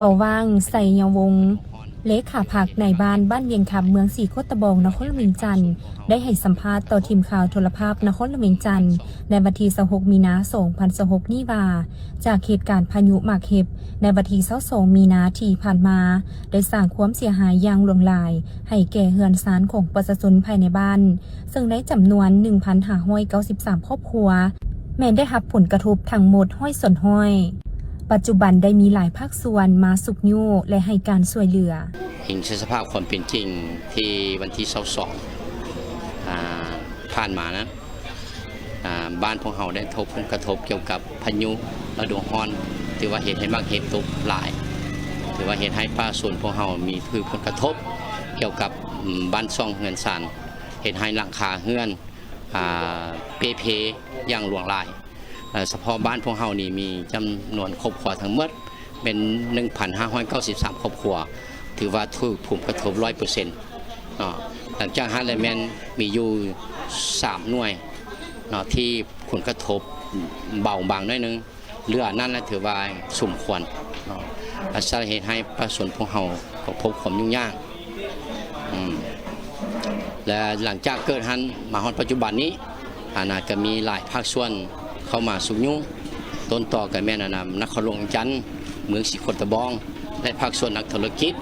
ເບົາຫວ່າງ ໄຊຍະວົງ ເລຂາພັກນາຍບ້ານບ້ານວຽງຄຳ ເມືອງສີໂຄດຕະບອງ ນະຄອນຫຼວງວຽງຈັນ ໄດ້ໃຫ້ສຳພາດຕໍ່ທີມຂ່າວໂທລະພາບນະຄອນຫຼວງວຽງຈັນ ໃນວັນທີຊາວຫົກ ມີນາ ສອງພັນຊາວຫົກນີ້ວ່າ ຈາກເຫດການພາຍຸໝາກເຫັບໃນວັນທີຊາວສອງ ມີນາທີ່ຜ່ານມາ ໄດ້ສ້າງຄວາມເສຍຫາຍຢ່າງຫຼວງຫຼາຍໃຫ້ແກ່ເຮືອນຊານຂອງປະຊາຊົນພາຍໃນບ້ານ ເຊິ່ງໃນຈຳນວນ ໜຶ່ງພັນຫ້າຮ້ອຍເກົ້າສິບສາມ ຄອບຄົວ ແມ່ນໄດ້ຮັບຜົນກະທົບທັງໝົດ ຮ້ອຍສ່ວນຮ້ອຍ. ປັດຈຸບັນໄດ້ມີຫຼາຍພາກສ່ວນມາຊຸກຍູ້ ແລະ ໃຫ້ການຊ່ວຍເຫຼືອ. ອີງໃສ່ສະພາບຄວາມເປັນຈິງທີ່ວັນທີຊາວສອງ ອາ ຜ່ານມານັ້ນ ອາ ບ້ານພວກເຮົາໄດ້ພົບຜົນກະທົບກ່ຽວກັບພາຍຸລະດູຮ້ອນ ຖືວ່າເຮັດໃຫ້ໝາກເຫັບຕົກຫຼາຍ ຖືວ່າເຮັດໃຫ້ປະຊາຊົນພວກເຮົາມີຖືກຜົນກະທົບກ່ຽວກັບ ອາ ບ້ານຊ່ອງເຮືອນຊານ ເຮັດໃຫ້ຫຼັງຄາເຮືອນ ອາ ເປ່ເພຢ່າງຫຼວງຫຼາຍ. ເອີ ສະເພາະບ້ານພວກເຮົານີ້ມີຈຳນວນຄອບຄົວທັງໝົດແມ່ນ ໜຶ່ງພັນຫ້າຮ້ອຍເກົ້າສິບສາມ ຄອບຄົວ ຖືວ່າຖືກຜົນກະທົບ ຮ້ອຍເປີເຊັນເນາະ. ຫຼັງຈາກຫັ້ນແລ້ວແມ່ນມີຢູ່ສາມໜ່ວຍເນາະ ທີ່ຜົນກະທົບເບົາບາງໜ້ອຍໜຶ່ງ ເຫຼືອນັ້ນລະຖືວ່າສົມຄວນເນາະ ອາດຈະເຮັດໃຫ້ປະຊາຊົນພວກເຮົາກໍພົບຄວາມຫຍຸ້ງຍາກ ອືມ ແລະ ຫຼັງຈາກເກີດຫັ້ນມາຮອດປັດຈຸບັນນີ້ ອັນນະ ກໍມີຫຼາຍພາກສ່ວນເຂົ້າມາຊຸກຍູ້ ຕົ້ນຕໍກໍແມ່ນ ອັນນະ ນະຄອນຫຼວງວຽງຈັນ, ເມືອງສີໂຄດຕະບອງ ແລະ ພາກສ່ວນນັກທຸລະກິດ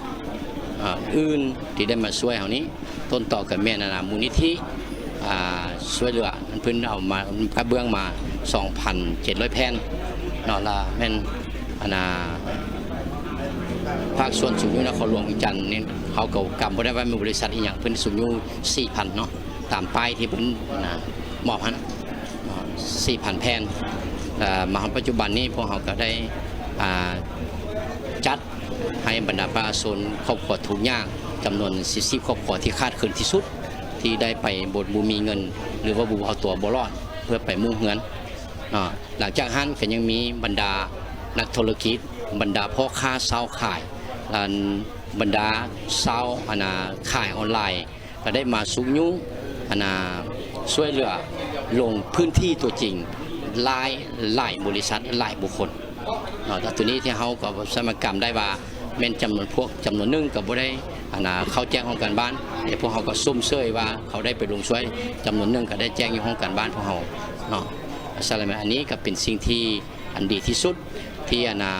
ອາ ອື່ນທີ່ໄດ້ມາຊ່ວຍເຮົານີ້ ຕົ້ນຕໍກໍແມ່ນ ອັນນະ ມູນນິທິ ອາ ຊ່ວຍເຫຼືອ ເພິ່ນເອົາມາກະເບື້ອງມາ ສອງພັນເຈັດຮ້ອຍແຜ່ນເນາະ ລະແມ່ນ ອັນນະ ພາກສ່ວນຊຸກຍູ້ນະຄອນຫຼວງວຽງຈັນນີ້ ເຮົາກໍກຳບໍ່ໄດ້ວ່າແມ່ນບໍລິສັດອີ່ຫຍັງ ເພິ່ນຊຸກຍູ້ສີ່ພັນເນາະ ຕາມປ້າຍທີ່ເພິ່ນ ອັນນະ ມອບຫັ້ນ ເນາະ ສີ່ພັນແຜ່ນ. ເອີ ມາຮອດປັດຈຸບັນນີ້ ພວກເຮົາກໍໄດ້ ອາ ຈັດໃຫ້ບັນດາປະຊາຊົນຄອບຄົວທຸກຍາກ ຈຳນວນສີ່ສິບຄອບຄົວທີ່ຂາດເຂີນທີ່ສຸດ ທີ່ໄດ້ໄປບໍ່ ບໍ່ມີເງິນ ຫຼືວ່າບໍ່ເອົາຕົວບໍ່ລອດ ເພື່ອໄປມຸງເຮືອນເນາະ. ຫຼັງຈາກຫັ້ນກໍຍັງມີບັນດານັກທຸລະກິດ, ບັນດາພໍ່ຄ້າຊາວຂາຍ, ອັນ ບັນດາຊາວ ອັນນາ ຂາຍອອນລາຍ ກໍໄດ້ມາຊຸກຍູ້ ອັນນາ ຊ່ວຍເຫຼືອລົງພື້ນທີ່ຕົວຈິງ ຫຼາຍ ຫຼາຍບໍລິສັດ ຫຼາຍບຸກຄົນເນາະ. ແຕ່ໂຕນີ້ທີ່ເຮົາກໍສາມາດກຳໄດ້ວ່າ ແມ່ນຈຳນວນພວກ ຈຳນວນໜຶ່ງກໍບໍ່ໄດ້ ອັນນາ ເຂົ້າແຈ້ງຫ້ອງການບ້ານ ແຕ່ພວກເຮົາກໍຊົມເຊີຍວ່າເຂົາໄດ້ໄປລົງຊ່ວຍ ຈຳນວນໜຶ່ງກໍໄດ້ແຈ້ງຢູ່ຫ້ອງການບ້ານພວກເຮົາເນາະ. ສະນັ້ນ ອັນນີ້ກໍເປັນສິ່ງທີ່ ອັນດີທີ່ສຸດ ທີ່ ອັນນາ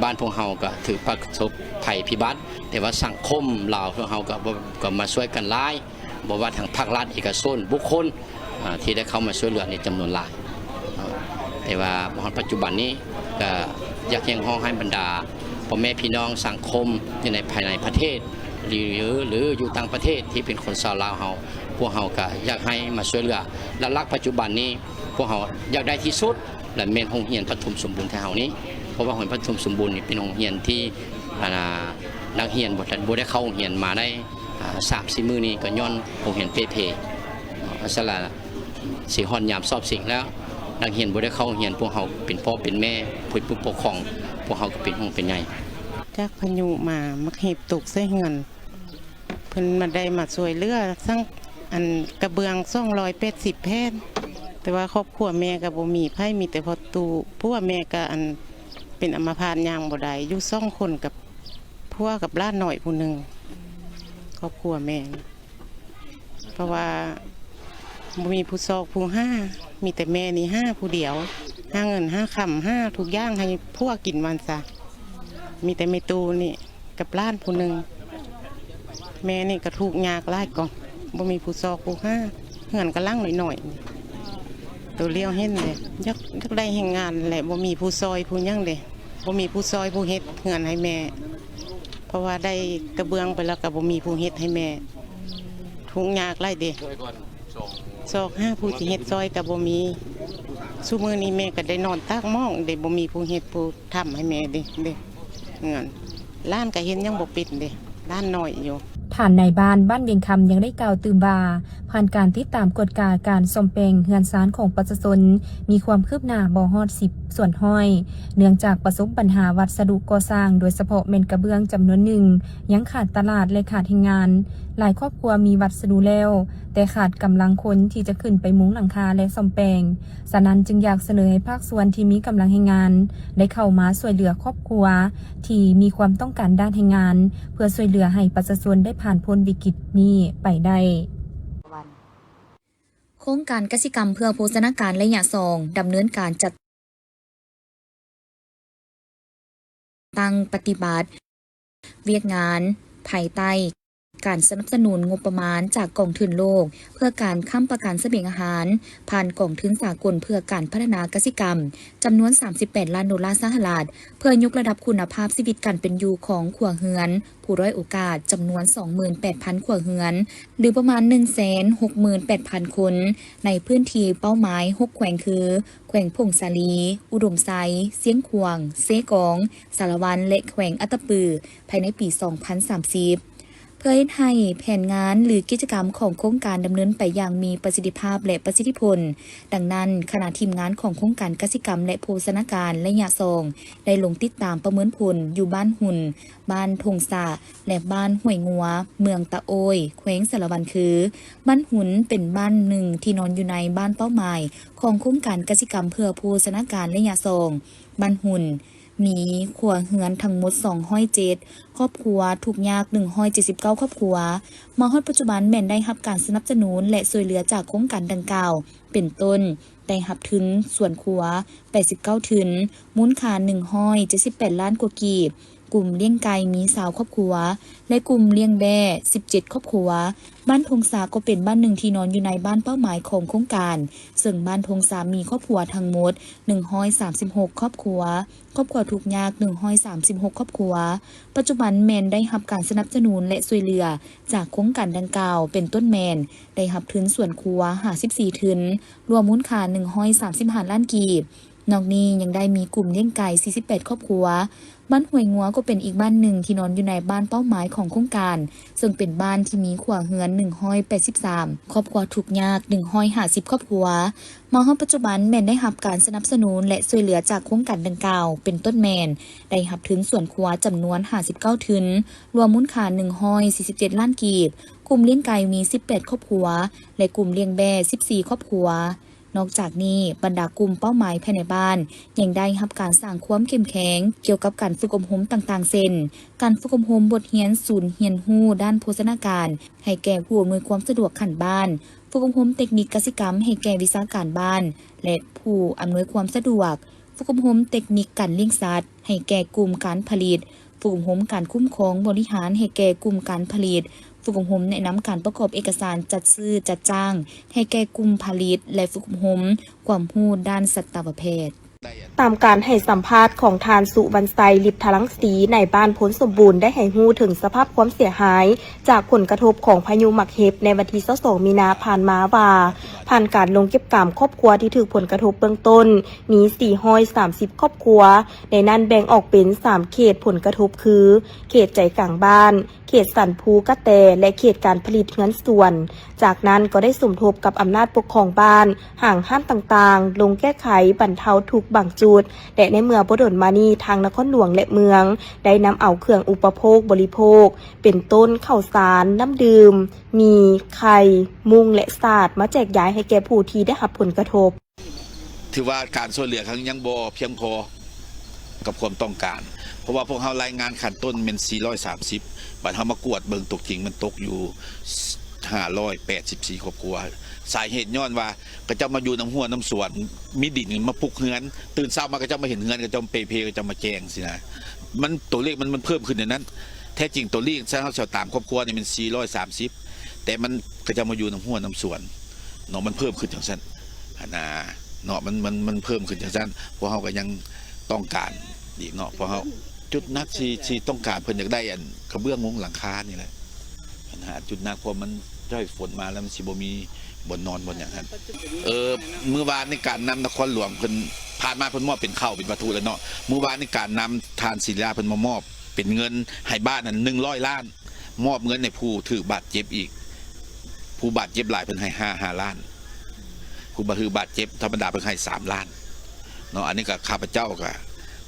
ບ້ານພວກເຮົາກໍຖືກປະສົບໄພພິບັດ ແຕ່ວ່າສັງຄົມລາວພວກເຮົາກໍ ກໍມາຊ່ວຍກັນຫຼາຍ ບໍ່ວ່າທາງພາກລັດ ເອກະຊົນ ບຸກຄົນ ອາ ທີ່ໄດ້ເຂົ້າມາຊ່ວຍເຫຼືອໃນຈຳນວນຫຼາຍເນາະ. ແຕ່ວ່າມາຮອດປັດຈຸບັນນີ້ ກໍຢາກຮຽກຮ້ອງໃຫ້ບັນດາພໍ່ແມ່ພີ່ນ້ອງສັງຄົມຢູ່ໃນ ພາຍໃນປະເທດ ຫຼື ຫຼືຢູ່ຕ່າງປະເທດທີ່ເປັນຄົນຊາວລາວເຮົາ ພວກເຮົາກໍຢາກໃຫ້ມາຊ່ວຍເຫຼືອ. ຫຼັກໆ ປັດຈຸບັນນີ້ ພວກເຮົາຢາກໄດ້ທີ່ສຸດ ແລະ ແມ່ນໂຮງຮຽນປະຖົມສົມບູນໄທເຮົານີ້ ເພາະວ່າໂຮງຮຽນປະຖົມສົມບູນນີ້ເປັນໂຮງຮຽນທີ່ ອັນນາ ນັກຮຽນບໍ່ທັນ ບໍ່ໄດ້ເຂົ້າໂຮງຮຽນມາໄດ້ ອາ ສາມສີ່ມື້ນີ້ ກໍຍ້ອນໂຮງຮຽນເປ່ເພເນາະ. ສະນັ້ນ ຊິຮອດຍາມສອບເສັງແລ້ວ ນັກຮຽນບໍ່ໄດ້ເຂົ້າໂຮງຮຽນ ພວກເຮົາເປັນພໍ່ເປັນແມ່ ຜູ້ປົກຄອງ ພວກເຮົາກໍເປັນຫ່ວງເປັນໃຍ. ຈາກພາຍຸມາ ໝາກເຫັບຕົກໃສ່ເຮືອນ ເພິ່ນມາໄດ້ມາຊ່ວຍເຫຼືອ ສັງ ອັນກະເບື້ອງສອງຮ້ອຍແປດສິບແຜ່ນ ແຕ່ວ່າຄອບຄົວແມ່ກໍບໍ່ມີໃຜ ມີແຕ່ພໍ່ຕູ້ ຜົວແມ່ກໍ ອັນ ເປັນອຳມະພາດ ຍ່າງບໍ່ໄດ້ ຢູ່ສອງຄົນກັບຜົວກັບຫຼານນ້ອຍຜູ້ໜຶ່ງ ຄອບຄົວແມ່ ເພາະວ່າບໍ່ມີຜູ້ຊອກຜູ້ຫາ ມີແຕ່ແມ່ນີ້ຫາຜູ້ດຽວ ຫາເງິນຫາຄຳ ຫາທຸກຢ່າງໃຫ້ຜົວກິນວ່າຊັ້ນຊະ ມີແຕ່ແມ່ຕູ້ນີ້ ກັບຫຼານຜູ້ໜຶ່ງ ແມ່ນີ້ກໍທຸກຍາກຫຼາຍກໍ ບໍ່ມີຜູ້ຊອກຜູ້ຫາ ເຮືອນກໍຫຼັງນ້ອຍໆ ໂຕຫຼຽວເຫັນເດ້ ຢາກ ຢາກໄດ້ແຮງງານແຫຼະ ບໍ່ມີຜູ້ຊ່ອຍຜູ້ຫຍັງເດ້ ບໍ່ມີຜູ້ຊ່ອຍຜູ້ເຮັດເຮືອນໃຫ້ແມ່ ເພາະວ່າໄດ້ກະເບື້ອງໄປແລ້ວກໍບໍ່ມີຜູ້ເຮັດໃຫ້ແມ່ ທຸກຍາກຫຼາຍເດ້ ຊອກຫາຜູ້ຊິເຮັດຊ່ອຍກໍບໍ່ມີ ຊຸມື້ນີ້ແມ່ກໍໄດ້ນອນຕາກໝອງເດ້ ບໍ່ມີຜູ້ເຮັດຜູ້ທຳໃຫ້ແມ່ເດ້ ເດ້ ເຮືອນ ຫຼານກໍເຮັດຫຍັງບໍ່ເປັນເດ້ ຫຼານນ້ອຍຢູ່. ທ່ານນາຍບ້ານບ້ານວຽງຄຳຍັງໄດ້ກ່າວຕື່ມວ່າ ຜ່ານການຕິດຕາມກວດກາການສ້ອມແປງເຮືອນຊານຂອງປະຊາຊົນ ມີຄວາມຄືບໜ້າບໍ່ຮອດສິບສ່ວນຮ້ອຍ ເນື່ອງຈາກປະສົບບັນຫາວັດສະດຸກໍ່ສ້າງ ໂດຍສະເພາະແມ່ນກະເບື້ອງຈຳນວນໜຶ່ງ ຍັງຂາດຕະຫຼາດ ແລະ ຂາດແຮງງານ. ຫຼາຍຄອບຄົວມີວັດສະດຸແລ້ວ ແຕ່ຂາດກຳລັງຄົນທີ່ຈະຂຶ້ນໄປມຸງຫຼັງຄາ ແລະ ສ້ອມແປງ. ສະນັ້ນຈຶ່ງຢາກສະເໜີໃຫ້ພາກສ່ວນທີ່ມີກຳລັງແຮງງານ ໄດ້ເຂົ້າມາຊ່ວຍເຫຼືອຄອບຄົວທີ່ມີຄວາມຕ້ອງການດ້ານແຮງງານ ເພື່ອຊ່ວຍເຫຼືອໃຫ້ປະຊາຊົນໄດ້ຜ່ານພົ້ນວິກິດນີ້ໄປໄດ້. ໂຄງການກະສິກຳເພື່ອໂພຊະນາການໄລຍະສອງ ດຳເນີນການຈັດຕັ້ງປະຕິບັດວຽກງານພາຍໃຕ້ການສະໜັບສະໜູນງົບປະມານຈາກກອງທຶນໂລກ ເພື່ອການຄ້ຳປະກັນສະບຽງອາຫານ ຜ່ານກອງທຶນສາກົນເພື່ອການພັດທະນາກະສິກຳ ຈຳນວນສາມສິບແປດລ້ານໂດລາສະຫະລັດ ເພື່ອຍົກລະດັບຄຸນນະພາບຊີວິດການເປັນຢູ່ຂອງຄົວເຮືອນ ຜູ້ດ້ອຍໂອກາດຈຳນວນສອງໝື່ນແປດພັນຄົວເຮືອນ ຫຼື ປະມານໜຶ່ງແສນຫົກໝື່ນແປດພັນຄົນ ໃນພື້ນທີ່ເປົ້າໝາຍຫົກແຂວງຄື ແຂວງຜົ້ງສາລີ, ອຸດົມໄຊ, ຊຽງຂວາງ, ເຊກອງ, ສາລະວັນ ແລະ ແຂວງອັດຕະປື ພາຍໃນປີສອງພັນສາມສິບ ເພື່ອເຮັດໃຫ້ແຜນງານ ຫຼື ກິດຈະກຳຂອງໂຄງການດຳເນີນໄປຢ່າງມີປະສິດທິພາບ ແລະ ປະສິດທິຜົນ. ດັ່ງນັ້ນ, ຄະນະທີມງານຂອງໂຄງການກະສິກຳ ແລະ ໂພຊະນາການໄລຍະສອງ ໄດ້ລົງຕິດຕາມປະເມີນຜົນຢູ່ບ້ານຫຸນ, ບ້ານທົ່ງສະ ແລະ ບ້ານຫ້ວຍງົວ, ເມືອງຕະໂອ້ຍ, ແຂວງສາລະວັນ ຄື ບ້ານຫຸນເປັນບ້ານໜຶ່ງທີ່ນອນຢູ່ໃນບ້ານເປົ້າໝາຍຂອງໂຄງການກະສິກຳເພື່ອໂພຊະນາການໄລຍະສອງ. ບ້ານຫຸນມີຄົວເຮືອນທັງໝົດສອງຮ້ອຍເຈັດຄອບຄົວ, ທຸກຍາກໜຶ່ງຮ້ອຍເຈັດສິບເກົ້າຄອບຄົວ. ມາຮອດປັດຈຸບັນແມ່ນໄດ້ຮັບການສະໜັບສະໜູນ ແລະ ຊ່ວຍເຫຼືອຈາກໂຄງການດັ່ງກ່າວ ເປັນຕົ້ນ ໄດ້ຮັບທຶນສວນຄົວແປດສິບເກົ້າທຶນ ມູນຄ່າໜຶ່ງຮ້ອຍເຈັດສິບແປດລ້ານກວ່າກີບ, ກຸ່ມລ້ຽງໄກ່ມີຊາວຄອບຄົວ ແລະ ກຸ່ມລ້ຽງແບ້ສິບເຈັດຄອບຄົວ. ບ້ານທົ່ງສາກໍເປັນບ້ານໜຶ່ງທີ່ນອນຢູ່ໃນບ້ານເປົ້າໝາຍຂອງໂຄງການ, ເຊິ່ງບ້ານທົ່ງສາມີຄອບຄົວທັງໝົດໜຶ່ງຮ້ອຍສາມສິບຫົກຄອບຄົວ, ຄອບຄົວທຸກຍາກໜຶ່ງຮ້ອຍສາມສິບຫົກຄອບຄົວ. ປັດຈຸບັນແມ່ນໄດ້ຮັບການສະໜັບສະໜູນ ແລະ ຊ່ວຍເຫຼືອຈາກໂຄງການດັ່ງກ່າວ ເປັນຕົ້ນແມ່ນໄດ້ຮັບທຶນສວນຄົວຫ້າສິບສີ່ທຶນ ລວມມູນຄ່າໜຶ່ງຮ້ອຍສາມສິບຫ້າລ້ານກີບ. ນອກນີ້ຍັງໄດ້ມີກຸ່ມລ້ຽງໄກ່ສີ່ສິບແປດຄອບຄົວ. ບ້ານຫ້ວຍງົວກໍເປັນອີກບ້ານໜຶ່ງທີ່ນອນຢູ່ໃນບ້ານເປົ້າໝາຍຂອງໂຄງການ, ເຊິ່ງເປັນບ້ານທີ່ມີຄົວເຮືອນໜຶ່ງຮ້ອຍແປດສິບສາມຄອບຄົວ, ທຸກຍາກໜຶ່ງຮ້ອຍຫ້າສິບຄອບຄົວ. ມາຮອດປັດຈຸບັນແມ່ນໄດ້ຮັບການສະໜັບສະໜູນ ແລະ ຊ່ວຍເຫຼືອຈາກໂຄງການດັ່ງກ່າວ ເປັນຕົ້ນແມ່ນໄດ້ຮັບທຶນສວນຄົວຈຳນວນຫ້າສິບເກົ້າທຶນ, ລວມມູນຄ່າໜຶ່ງຮ້ອຍສີ່ສິບເຈັດລ້ານກີບ, ກຸ່ມລ້ຽງໄກ່ມີສິບແປດຄອບຄົວ ແລະ ກຸ່ມລ້ຽງແບ້ສິບສີ່ຄອບຄົວ. ນອກຈາກນີ້, ບັນດາກຸ່ມເປົ້າໝາຍພາຍໃນບ້ານ ຍັງໄດ້ຮັບການສ້າງຄວາມເຂັ້ມແຂງກ່ຽວກັບການຝຶກອົບຮົມຕ່າງໆ ເຊັ່ນ ການຝຶກອົບຮົມບົດຮຽນສູນຮຽນຮູ້ດ້ານໂພຊະນາການ ໃຫ້ແກ່ຜູ້ອຳນວຍຄວາມສະດວກຂັ້ນບ້ານ, ຝຶກອົບຮົມເຕັກນິກກະສິກຳໃຫ້ແກ່ວິຊາການບ້ານ ແລະ ຜູ້ອຳນວຍຄວາມສະດວກ, ຝຶກອົບຮົມເຕັກນິກການລ້ຽງສັດໃຫ້ແກ່ກຸ່ມການຜະລິດ, ຝຶກອົບຮົມການຄຸ້ມຄອງບໍລິຫານໃຫ້ແກ່ກຸ່ມການຜະລິດ, ຝຶກອົບຮົມແນະນຳການປະກອບເອກະສານຈັດຊື້ຈັດຈ້າງໃຫ້ແກ່ກຸ່ມຜະລິດ ແລະ ຝຶກອົບຮົມຄວາມຮູ້ດ້ານສັດຕະວະແພດ. ຕາມການໃຫ້ສຳພາດຂອງທ່ານ ສຸວັນໄຊ ລິບທະລັງສີ ນາຍບ້ານໂພນສົມບູນ ໄດ້ໃຫ້ຮູ້ເຖິງສະພາບຄວາມເສຍຫາຍຈາກຜົນກະທົບຂອງພາຍຸໝາກເຫັບ ໃນວັນທີຊາວສອງມີນາຜ່ານມາວ່າ ຜ່ານການລົງເກັບກຳຄອບຄົວທີ່ຖືກຜົນກະທົບເບື້ອງຕົ້ນ ມີສີ່ຮ້ອຍສາມສິບຄອບຄົວ, ໃນນັ້ນແບ່ງອອກເປັນສາມເຂດຜົນກະທົບຄື ເຂດໃຈກາງບ້ານ, ເຂດສັນພູກະແຕ ແລະ ເຂດການຜະລິດເຮືອນສວນ. ຈາກນັ້ນກໍໄດ້ສົມທົບກັບອຳນາດປົກຄອງບ້ານ, ຫ້າງຮ້ານຕ່າງໆ ລົງແກ້ໄຂບັນເທົາທຸກບາງຈຸດ ແລະ ໃນເມື່ອບໍ່ດົນມານີ້ ທາງນະຄອນຫຼວງ ແລະ ເມືອງ ໄດ້ນຳເອົາເຄື່ອງອຸປະໂພກບໍລິໂພກ ເປັນຕົ້ນ ເຂົ້າສານ, ນ້ຳດື່ມ, ໝີ່, ໄຂ່, ມຸ້ງ ແລະ ສາດ ມາແຈກຢາຍໃຫ້ແກ່ຜູ້ທີ່ໄດ້ຮັບຜົນກະທົບ. ຖືວ່າການຊ່ວຍເຫຼືອຄັ້ງນີ້ຍັງບໍ່ພຽງພໍກັບຄວາມຕ້ອງການ, ເພາະວ່າພວກເຮົາລາຍງານຂັ້ນຕົ້ນແມ່ນສີ່ຮ້ອຍສາມສິບ, ບັດເຮົາມາກວດເບິ່ງຕົວຈິງມັນຕົກຢູ່ຫ້າຮ້ອຍແປດສິບສີ່ຄອບຄົວ. ສາເຫດຍ້ອນວ່າເຂົາເຈົ້າມາຢູ່ນຳຮົ້ວນຳສວນ, ມີດິນມາປຸກເຮືອນ, ຕື່ນເຊົ້າມາເຂົາເຈົ້າມາເຫັນເຮືອນ, ເຂົາເຈົ້າເປເພ, ເຂົາເຈົ້າມາແຈ້ງຊີ້ນະ. ມັນ ຕົວເລກມັນ ມັນເພີ່ມຂຶ້ນໃນນັ້ນ. ແທ້ຈິງຕົວເລກ ຖ້າເຮົາຊິເອົາຕາມຄອບຄົວນີ້ແມ່ນສີ່ຮ້ອຍສາມສິບ, ແຕ່ມັນ ເຂົາເຈົ້າມາຢູ່ນຳຮົ້ວນຳສວນ ເນາະ ມັນເພີ່ມຂຶ້ນຈັ່ງຊັ້ນຫັ້ນນາເນາະ ມັນ ມັນ ມັນເພີ່ມຂຶ້ນຈັ່ງຊັ້ນ ພວກເຮົາກໍຍັງຕ້ອງການອີກເນາະ ພວກເຮົາ ຈຸດໜັກທີ່ ທີ່ຕ້ອງການ ເພິ່ນຢາກໄດ້ອັນກະເບື້ອງມຸງຫຼັງຄານີ້ແຫຼະ ບັນຫາຈຸດໜັກ ເພາະມັນ ເຈົ້າ ຝົນມາແລ້ວມັນຊິບໍ່ມີບ່ອນນອນບ່ອນຫຍັງຫັ້ນ. ເອີ ມື້ວານນີ້ການນຳນະຄອນຫຼວງເພິ່ນ ຜ່ານມາເພິ່ນມອບເປັນເຂົ້າເປັນວັດຖຸແລ້ວເນາະ ມື້ວານນີ້ການນຳທ່ານສີລາເພິ່ນມາມອບເປັນເງິນໃຫ້ບ້ານນັ້ນໜຶ່ງຮ້ອຍລ້ານ ມອບເງິນໃຫ້ຜູ້ຖືກບາດເຈັບອີກ ຜູ້ບາດເຈັບຫຼາຍເພິ່ນໃຫ້ຫ້າ ຫ້າລ້ານ, ຜູ້ບາດ ຄືບາດເຈັບທຳມະດາເພິ່ນໃຫ້ສາມລ້ານເນາະ. ອັນນີ້ກໍຂ້າພະເຈົ້າກໍ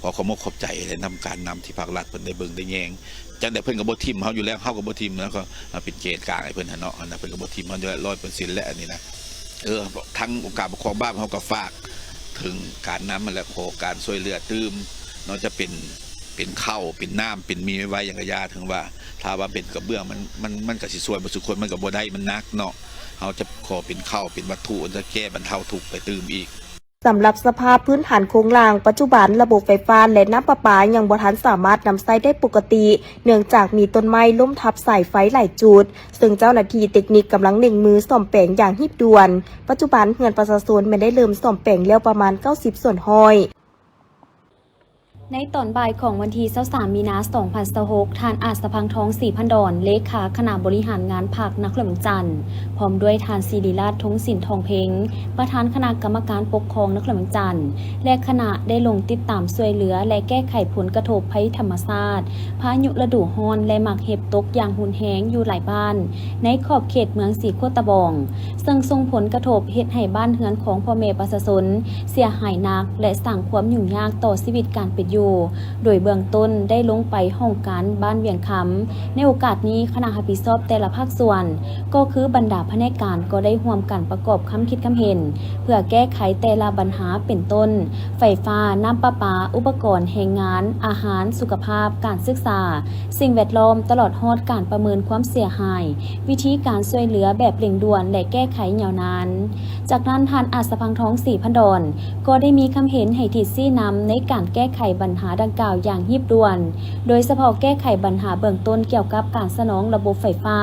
ຂໍຂອບມົກຂອບໃຈນຳການນຳທີ່ພາກລັດເພິ່ນໄດ້ເບິ່ງໄດ້ແຍງ. ຈັ່ງໃດເພິ່ນກໍບໍ່ຖິ້ມເຮົາຢູ່ແລ້ວ, ເຮົາກໍບໍ່ຖິ້ມ ແລ້ວກໍເປັນແກນກາງໃຫ້ເພິ່ນຫັ້ນເນາະ. ອັນນັ້ນເພິ່ນກໍບໍ່ຖິ້ມເຮົາຢູ່ແລ້ວ ຮ້ອຍເປີເຊັນ ແຫຼະ. ອັນນີ້ນະ ເອີ ທາງອົງການປົກຄອງບ້ານເຮົາກໍຝາກເຖິງການນຳຫັ້ນແຫຼະ, ຂໍການຊ່ວຍເຫຼືອຕື່ມເນາະ, ຈະເປັນ ເປັນເຂົ້າ ເປັນນ້ຳ ເປັນມີໄວໆ ຫຍັງກະຢ່າ, ເຖິງວ່າຖ້າວ່າເປັນກະເບື້ອງ ມັນ ມັນ ມັນກະຊິຊ່ວຍບໍ່ສຸຄົນ, ມັນກະບໍ່ໄດ້ ມັນໜັກເນາະ. ເຮົາຈະຂໍເປັນເຂົ້າ ເປັນວັດຖຸ ຈະແກ້ບັນເທົາທຸກໄປຕື່ມອີກ. ສຳລັບສະພາບພື້ນຖານໂຄງລ່າງ, ປັດຈຸບັນລະບົບໄຟຟ້າ ແລະ ນ້ຳປະປາຍັງບໍ່ທັນສາມາດນຳໃຊ້ໄດ້ປົກກະຕິ, ເນື່ອງຈາກມີຕົ້ນໄມ້ລົ້ມທັບສາຍໄຟຫຼາຍຈຸດ, ເຊິ່ງເຈົ້າໜ້າທີ່ເຕັກນິກກຳລັງເລັ່ງມືສ້ອມແປງຢ່າງຮີບດ່ວນ. ປັດຈຸບັນເຮືອນປະຊາຊົນແມ່ນໄດ້ເລີ່ມສ້ອມແປງແລ້ວປະມານເກົ້າສິບສ່ວນຮ້ອຍ. ໃນຕອນບ່າຍຂອງວັນທີຊາວສາມ ມີນາ ສອງພັນຊາວຫົກ, ທ່ານ ອາດສະພັງທອງ ສີພັນດອນ ເລຂາຄະນະບໍລິຫານງານພັກນະຄອນຫຼວງວຽງຈັນ ພ້ອມດ້ວຍທ່ານ ສິລິລາດ ທົງສິນທອງເພັງ ປະທານຄະນະກຳມະການປົກຄອງນະຄອນຫຼວງວຽງຈັນ ແລະ ຄະນະ ໄດ້ລົງຕິດຕາມຊ່ວຍເຫຼືອ ແລະ ແກ້ໄຂຜົນກະທົບໄພທຳມະຊາດ, ພາຍຸລະດູຮ້ອນ ແລະ ໝາກເຫັບຕົກຢ່າງຮຸນແຮງຢູ່ຫຼາຍບ້ານໃນຂອບເຂດເມືອງສີໂຄດຕະບອງ, ເຊິ່ງສົ່ງຜົນກະທົບເຮັດໃຫ້ບ້ານເຮືອນຂອງພໍ່ແມ່ປະຊາຊົນເສຍຫາຍໜັກ ແລະ ສ້າງຄວາມຫຍຸ້ງຍາກຕໍ່ຊີວິດການເປັນຢູ່, ໂດຍເບື້ອງຕົ້ນໄດ້ລົງໄປຫ້ອງການບ້ານວຽງຄຳ. ໃນໂອກາດນີ້, ຄະນະຮັບຜິດຊອບແຕ່ລະພາກສ່ວນ ກໍຄືບັນດາພະແນກການ ກໍໄດ້ຮ່ວມກັນປະກອບຄຳຄິດຄຳເຫັນ ເພື່ອແກ້ໄຂແຕ່ລະບັນຫາ ເປັນຕົ້ນ ໄຟຟ້າ, ນ້ຳປະປາ, ອຸປະກອນ, ແຮງງານ, ອາຫານ, ສຸຂະພາບ, ການສຶກສາ, ສິ່ງແວດລ້ອມ, ຕະຫຼອດຮອດການປະເມີນຄວາມເສຍຫາຍ, ວິທີການຊ່ວຍເຫຼືອແບບເລັ່ງດ່ວນ ແລະ ແກ້ໄຂຍາວນານ. ຈາກນັ້ນ, ທ່ານ ອາດສະພັງທອງ ສີພັນດອນ ກໍໄດ້ມີຄຳເຫັນໃຫ້ທິດຊີ້ນຳໃນການແກ້ໄຂບັນຫາດັ່ງກ່າວຢ່າງຮີບດ່ວນ, ໂດຍສະເພາະແກ້ໄຂບັນຫາເບື້ອງຕົ້ນກ່ຽວກັບການສະໜອງລະບົບໄຟຟ້າ,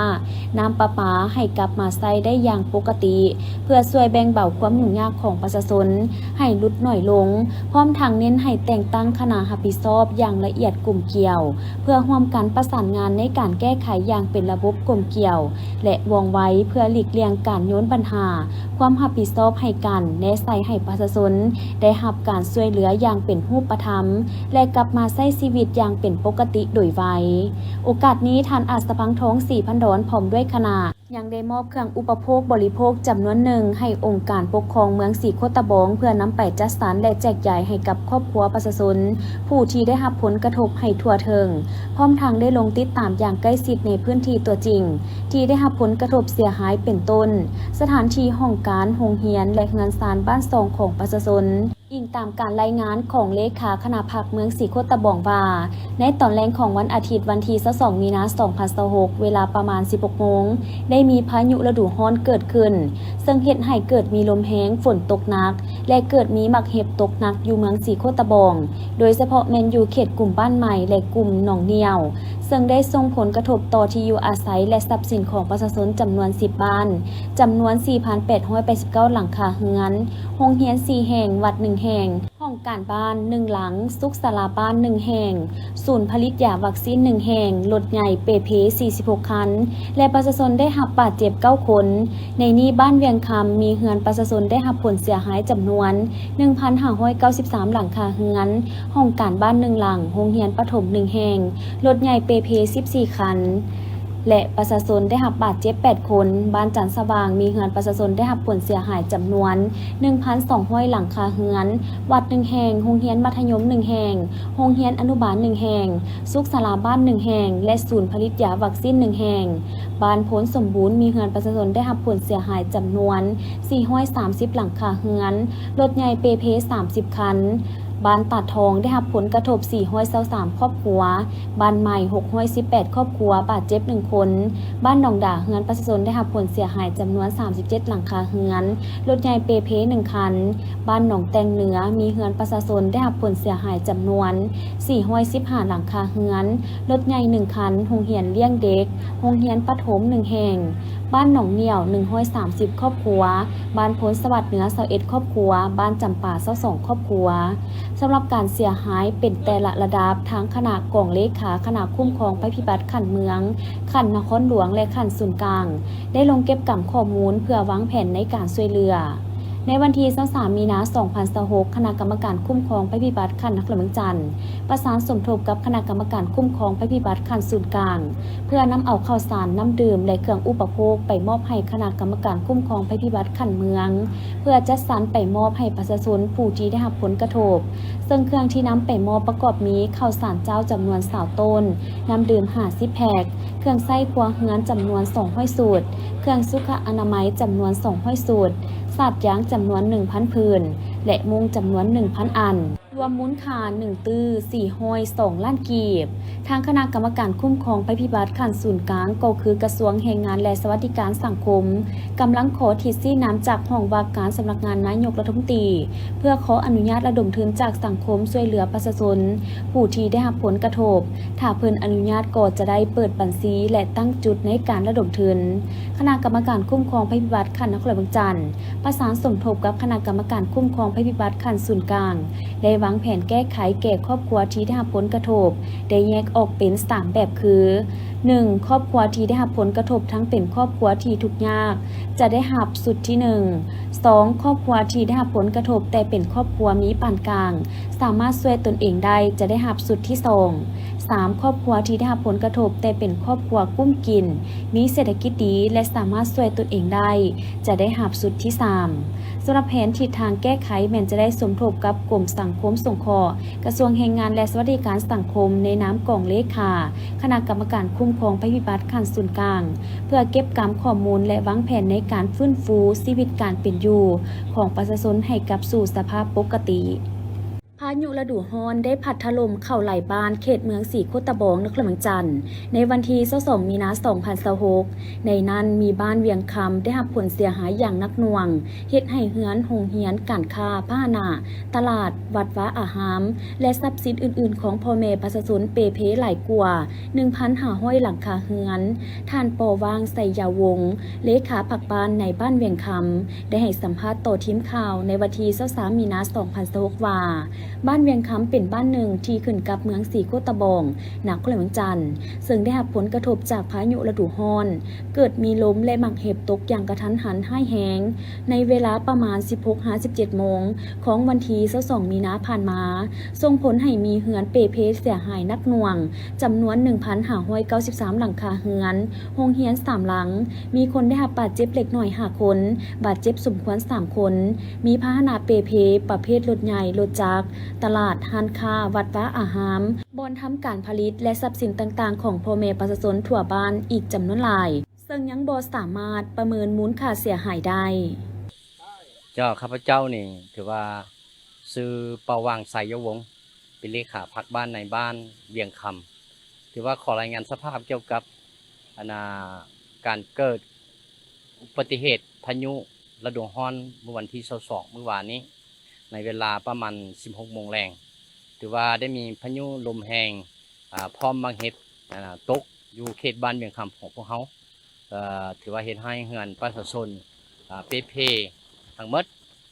ນ້ຳປະປາໃຫ້ກັບມາໃຊ້ໄດ້ຢ່າງປົກກະຕິ, ເພື່ອຊ່ວຍແບ່ງເບົາຄວາມຫຍຸ້ງຍາກຂອງປະຊາຊົນໃຫ້ຫຼຸດໜ້ອຍລົງ, ພ້ອມທັງເນັ້ນໃຫ້ແຕ່ງຕັ້ງຄະນະຮັບຜິດຊອບຢ່າງລະອຽດກົມກຽວ ເພື່ອຮ່ວມກັນປະສານງານໃນການແກ້ໄຂຢ່າງເປັນລະບົບກົມກຽວ ແລະ ວ່ອງໄວ ເພື່ອຫຼີກລ່ຽງການໂຍນບັນຫາຄວາມຮັບຜິດຊອບໃຫ້ກັນ ແນໃສ່ໃຫ້ປະຊາຊົນໄດ້ຮັບການຊ່ວຍເຫຼືອຢ່າງເປັນຮູບປະທຳ ແລະ ກັບມາໃຊ້ຊີວິດຢ່າງເປັນປົກກະຕິໂດຍໄວ. ໂອກາດນີ້, ທ່ານ ອາດສະພັງທອງ ສີພັນດອນ ພ້ອມດ້ວຍຄະນະ ຍັງໄດ້ມອບເຄື່ອງອຸປະໂພກບໍລິໂພກຈຳນວນໜຶ່ງໃຫ້ອົງການປົກຄອງເມືອງສີໂຄດຕະບອງ ເພື່ອນຳໄປຈັດສັນ ແລະ ແຈກຢາຍໃຫ້ກັບຄອບຄົວປະຊາຊົນຜູ້ທີ່ໄດ້ຮັບຜົນກະທົບໃຫ້ທົ່ວເຖິງ, ພ້ອມທັງໄດ້ລົງຕິດຕາມຢ່າງໃກ້ຊິດໃນພື້ນທີ່ຕົວຈິງທີ່ໄດ້ຮັບຜົນກະທົບເສຍຫາຍ ເປັນຕົ້ນ ສະຖານທີ່ຫ້ອງການ, ໂຮງຮຽນ ແລະ ເຮືອນຊານບ້ານຊ່ອງຂອງປະຊາຊົນ. ອີງຕາມການລາຍງານຂອງເລຂາຄະນະພັກເມືອງສີໂຄດຕະບອງວ່າ, ໃນຕອນແລງຂອງວັນອາທິດວັນທີຊາວສອງ ມີນາ ສອງພັນຊາວຫົກ ເວລາປະມານສິບຫົກໂມງ ໄດ້ມີພາຍຸລະດູຮ້ອນເກີດຂຶ້ນ, ເຊິ່ງເຮັດໃຫ້ເກີດມີລົມແຮງ, ຝົນຕົກໜັກ ແລະ ເກີດມີໝາກເຫັບຕົກໜັກຢູ່ເມືອງສີໂຄດຕະບອງ, ໂດຍສະເພາະແມ່ນຢູ່ເຂດກຸ່ມບ້ານໃໝ່ ແລະ ກຸ່ມໜອງໜ້ຽວ, ເຊິ່ງໄດ້ສົ່ງຜົນກະທົບຕໍ່ທີ່ຢູ່ອາໄສ ແລະ ຊັບສິນຂອງປະຊາຊົນຈຳນວນສິບບ້ານ, ຈຳນວນສີ່ພັນແປດຮ້ອຍແປດສິບເກົ້າຫຼັງຄາເຮືອນ, ໂຮງຮຽນສີ່ແຫ່ງ, ວັດໜຶ່ງແຫ່ງ, ຫ້ອງການບ້ານໜຶ່ງຫຼັງ, ສຸກສາລາບ້ານໜຶ່ງແຫ່ງ, ສູນຜະລິດຢາວັກຊີນໜຶ່ງແຫ່ງ, ລົດໃຫຍ່ເປເພສີ່ສິບຫົກຄັນ ແລະ ປະຊາຊົນໄດ້ຮັບບາດເຈັບເກົ້າຄົນ. ໃນນີ້ບ້ານວຽງຄຳມີເຮືອນປະຊາຊົນໄດ້ຮັບຜົນເສຍຫາຍຈຳນວນໜຶ່ງພັນຫ້າຮ້ອຍເກົ້າສິບສາມຫຼັງຄາເຮືອນ, ຫ້ອງການບ້ານໜຶ່ງຫຼັງ, ໂຮງຮຽນປະຖົມໜຶ່ງແຫ່ງ, ລົດໃຫຍ່ເປເພສິບສີ່ຄັນ ແລະ ປະຊາຊົນໄດ້ຮັບບາດເຈັບແປດຄົນ. ບ້ານຈັນສະຫວ່າງ ມີເຮືອນປະຊາຊົນໄດ້ຮັບຜົນເສຍຫາຍຈຳນວນໜຶ່ງພັນສອງຮ້ອຍຫຼັງຄາເຮືອນ, ວັດໜຶ່ງແຫ່ງ, ໂຮງຮຽນມັດທະຍົມໜຶ່ງແຫ່ງ, ໂຮງຮຽນອະນຸບານໜຶ່ງແຫ່ງ, ສຸກສາລາບ້ານໜຶ່ງແຫ່ງ ແລະ ສູນຜະລິດຢາວັກຊີນໜຶ່ງແຫ່ງ. ບ້ານໂພນສົມບູນ ມີເຮືອນປະຊາຊົນໄດ້ຮັບຜົນເສຍຫາຍຈຳນວນສີ່ຮ້ອຍສາມສິບຫຼັງຄາເຮືອນ, ລົດໃຫຍ່ເປເພສາມສິບຄັນ. ບ້ານຕາດທອງໄດ້ຮັບຜົນກະທົບສີ່ຮ້ອຍຊາວສາມຄອບຄົວ, ບ້ານໃໝ່ຫົກຮ້ອຍສິບແປດຄອບຄົວ, ບາດເຈັບໜຶ່ງຄົນ. ບ້ານໜອງດາ ເຮືອນປະຊາຊົນໄດ້ຮັບຜົນເສຍຫາຍຈຳນວນສາມສິບເຈັດຫຼັງຄາເຮືອນ, ລົດໃຫຍ່ເປເພໜຶ່ງຄັນ. ບ້ານໜອງແຕ່ງເໜືອ ມີເຮືອນປະຊາຊົນໄດ້ຮັບຜົນເສຍຫາຍຈຳນວນສີ່ຮ້ອຍສິບຫ້າຫຼັງຄາເຮືອນ, ລົດໃຫຍ່ໜຶ່ງຄັນ, ໂຮງຮຽນລ້ຽງເດັກ, ໂຮງຮຽນປະຖົມໜຶ່ງແຫ່ງ. ບ້ານໜອງໜ້ຽວໜຶ່ງຮ້ອຍສາມສິບຄອບຄົວ, ບ້ານໂພນສະຫວັດເໜືອຊາວເອັດຄອບຄົວ, ບ້ານຈຳປາຊາວສອງຄອບຄົວ. ສຳລັບການເສຍຫາຍເປັນແຕ່ລະລະດັບ, ທາງຄະນະກອງເລຂາຄະນະຄຸ້ມຄອງໄພພິບັດຂັ້ນເມືອງ, ຂັ້ນນະຄອນຫຼວງ ແລະ ຂັ້ນສູນກາງ ໄດ້ລົງເກັບກຳຂໍ້ມູນເພື່ອວາງແຜນໃນການຊ່ວຍເຫຼືອ. ໃນວັນທີຊາວສາມ ມີນາ ສອງພັນຊາວຫົກ, ຄະນະກຳມະການຄຸ້ມຄອງໄພພິບັດຂັ້ນນະຄອນຫຼວງວຽງຈັນ ປະສານສົມທົບກັບຄະນະກຳມະການຄຸ້ມຄອງໄພພິບັດຂັ້ນສູນກາງ ເພື່ອນຳເອົາເຂົ້າສານ, ນ້ຳດື່ມ ແລະ ເຄື່ອງອຸປະໂພກໄປມອບໃຫ້ຄະນະກຳມະການຄຸ້ມຄອງໄພພິບັດຂັ້ນເມືອງ ເພື່ອຈັດສັນໄປມອບໃຫ້ປະຊາຊົນຜູ້ທີ່ໄດ້ຮັບຜົນກະທົບ, ເຊິ່ງເຄື່ອງທີ່ນຳໄປມອບປະກອບມີ ເຂົ້າສານເຈົ້າຈຳນວນຊາວໂຕນ, ນ້ຳດື່ມຫ້າສິບແພັກ, ເຄື່ອງໃຊ້ຄົວເຮືອນຈຳນວນສອງຮ້ອຍຊຸດ, ເຄື່ອງສຸຂະອະນາໄມຈຳນວນສອງຮ້ອຍຊຸດ, ສາດຢາງຈຳນວນໜຶ່ງພັນຜືນ ແລະ ມຸ້ງຈຳນວນໜຶ່ງພັນອັນ, ລວມມູນຄ່າໜຶ່ງຕື້ສີ່ຮ້ອຍສອງລ້ານກີບ. ທາງຄະນະກຳມະການຄຸ້ມຄອງໄພພິບັດຂັ້ນສູນກາງ ກໍຄືກະຊວງແຮງງານ ແລະ ສະຫວັດດີການສັງຄົມ ກຳລັງຂໍທິດຊີ້ນຳຈາກຫ້ອງວ່າການສຳນັກງານນາຍົກລັດຖະມົນຕີ ເພື່ອຂໍອະນຸຍາດລະດົມທຶນຈາກສັງຄົມຊ່ວຍເຫຼືອປະຊາຊົນຜູ້ທີ່ໄດ້ຮັບຜົນກະທົບ. ຖ້າເພິ່ນອະນຸຍາດກໍຈະໄດ້ເປີດບັນຊີ ແລະ ຕັ້ງຈຸດໃນການລະດົມທຶນ. ຄະນະກຳມະການຄຸ້ມຄອງໄພພິບັດຂັ້ນນະຄອນຫຼວງວຽງຈັນ ປະສານສົມທົບກັບຄະນະກຳມະການຄຸ້ມຄອງໄພພິບັດຂັ້ນສູນກາງ ໄດ້ວາງແຜນແກ້ໄຂແກ່ຄອບຄົວທີ່ໄດ້ຮັບຜົນກະທົບ ໄດ້ແຍກອອກເປັນສາມແບບຄື ໜຶ່ງ ຄອບຄົວທີ່ໄດ້ຮັບຜົນກະທົບທັງເປັນຄອບຄົວທີ່ທຸກຍາກ ຈະໄດ້ຮັບຊຸດທີໜຶ່ງ, ສອງ ຄອບຄົວທີ່ໄດ້ຮັບຜົນກະທົບແຕ່ເປັນຄອບຄົວມີປານກາງ ສາມາດຊ່ວຍຕົນເອງໄດ້ ຈະໄດ້ຮັບຊຸດທີສອງ, ສາມ ຄອບຄົວທີ່ໄດ້ຮັບຜົນກະທົບແຕ່ເປັນຄອບຄົວກຸ້ມກິນ ມີເສດຖະກິດດີ ແລະ ສາມາດຊ່ວຍຕົນເອງໄດ້ ຈະໄດ້ຮັບຊຸດທີສາມ. ສຳລັບແຜນທິດທາງແກ້ໄຂແມ່ນຈະໄດ້ສົມທົບກັບກົມສັງຄົມສົງເຄາະ ກະຊວງແຮງງານ ແລະ ສະຫວັດດີການສັງຄົມ ໃນນາມກອງເລຂາ ຄະນະກຳມະການຄຸ້ມຄອງໄພພິບັດຂັ້ນສູນກາງ ເພື່ອເກັບກຳຂໍ້ມູນ ແລະ ວາງແຜນໃນການຟື້ນຟູຊີວິດການເປັນຢູ່ຂອງປະຊາຊົນໃຫ້ກັບສູ່ສະພາບປົກກະຕິ. ພາຍຸລະດູຮ້ອນໄດ້ພັດຖະຫຼົ່ມເຂົ້າຫຼາຍບ້ານເຂດເມືອງສີໂຄດຕະບອງ ນະຄອນຫຼວງວຽງຈັນ ໃນວັນທີຊາວສອງ ມີນາ ສອງພັນຊາວຫົກ. ໃນນັ້ນມີບ້ານວຽງຄຳໄດ້ຮັບຜົນເສຍຫາຍຢ່າງໜັກໜ່ວງ, ເຮັດໃຫ້ເຮືອນ, ໂຮງຮຽນ, ການຄ້າ, ພາຫະນະ, ຕະຫຼາດ, ວັດວາອາຮາມ ແລະ ຊັບສິນອື່ນໆຂອງພໍ່ແມ່ປະຊາຊົນເປ່ເພຫຼາຍກວ່າ ໜຶ່ງພັນຫ້າຮ້ອຍຫຼັງຄາເຮືອນ. ທ່ານ ປໍຫວ່າງ ໄຊຍາວົງ ເລຂາພັກບ້ານໃນບ້ານວຽງຄຳ ໄດ້ໃຫ້ສຳພາດຕໍ່ທີມຂ່າວໃນວັນທີຊາວສາມ ມີນາ ສອງພັນຊາວຫົກ ວ່າ ບ້ານວຽງຄຳເປັນບ້ານໜຶ່ງທີ່ຂຶ້ນກັບເມືອງສີໂຄດຕະບອງ ນະຄອນຫຼວງວຽງຈັນ ເຊິ່ງໄດ້ຮັບຜົນກະທົບຈາກພາຍຸລະດູຮ້ອນ, ເກີດມີລົມ ແລະ ໝາກເຫັບຕົກຢ່າງກະທັນຫັນຮ້າຍແຮງ ໃນເວລາປະມານສິບຫົກຫາສິບເຈັດໂມງຂອງວັນທີຊາວສອງ ມີນາຜ່ານມາ, ສົ່ງຜົນໃຫ້ມີເຮືອນເປ່ເພເສຍຫາຍໜັກໜ່ວງ ຈຳນວນໜຶ່ງພັນຫ້າຮ້ອຍເກົ້າສິບສາມຫຼັງຄາເຮືອນ, ໂຮງຮຽນສາມຫຼັງ, ມີຄົນໄດ້ຮັບບາດເຈັບເລັກນ້ອຍຫ້າຄົນ, ບາດເຈັບສົມຄວນສາມຄົນ, ມີພາຫະນະເປ່ເພປະເພດລົດໃຫຍ່, ລົດຈັກ, ຕະຫຼາດ, ຮ້ານຄ້າ, ວັດວາອາຮາມ, ບ່ອນທຳການຜະລິດ ແລະ ຊັບສິນຕ່າງໆຂອງພໍ່ແມ່ປະຊາຊົນທົ່ວບ້ານອີກຈຳນວນຫຼາຍ, ເຊິ່ງຍັງບໍ່ສາມາດປະເມີນມູນຄ່າເສຍຫາຍໄດ້. ເຈົ້າ ຂ້າພະເຈົ້ານີ້ຖືວ່າຊື່ ປ່າຫວ່າງ ໄຊຍະວົງ ເປັນເລຂາພັກບ້ານໃນບ້ານວຽງຄຳ. ຖືວ່າຂໍລາຍງານສະພາບກ່ຽວກັບ ອັນນ່າ ການເກີດອຸບັດຕິເຫດພາຍຸລະດູຮ້ອນເມື່ອວັນທີຊາວສອງ ມື້ວານນີ້ ໃນເວລາປະມານສິບຫົກໂມງແລງ. ຖືວ່າໄດ້ມີພາຍຸລົມແຮງ ອາ ພ້ອມໝາກເຫັບ ອັນນ່າ ຕົກຢູ່ເຂດບ້ານວຽງຄຳຂອງພວກເຮົາ. ເອີ ຖືວ່າເຮັດໃຫ້ເຮືອນປະຊາຊົນ ອາ ເປ່ເພທັງໝົດ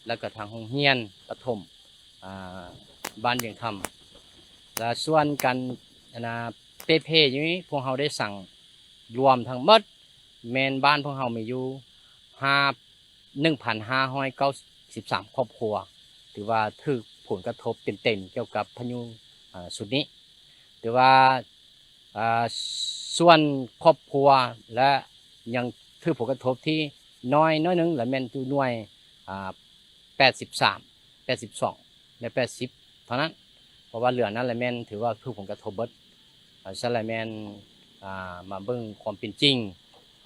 ແລ້ວກໍທາງໂຮງຮຽນປະຖົມ ອາ ບ້ານວຽງຄຳ ແລະ ສ່ວນການ ອັນນ່າ ເປ່ເພຢູ່ນີ້ ພວກເຮົາໄດ້ສັ່ງລວມທັງໝົດ ແມ່ນບ້ານພວກເຮົາມີຢູ່ຫ້າ ໜຶ່ງພັນຫ້າຮ້ອຍເກົ້າສິບສາມຄອບຄົວ ຖືວ່າຖືກຜົນກະທົບເຕັມໆກ່ຽວກັບພາຍຸ ອາ ຊຸດນີ້. ຖືວ່າ ອາ ສ່ວນຄອບຄົວ ແລະ ຍັງຖືກຜົນກະທົບທີ່ນ້ອຍໜ້ອຍໜຶ່ງ ແລະ ແມ່ນຢູ່ໜ່ວຍ ອາ ແປດສິບສາມ ແປດສິບສອງ ແລະ ແປດສິບເທົ່ານັ້ນ ເພາະວ່າເຫຼືອນັ້ນລະແມ່ນຖືວ່າຖືກຜົນກະທົບເບິດ. ອາ ຊັ້ນລະແມ່ນ ອາ ມາເບິ່ງຄວາມເປັນຈິງ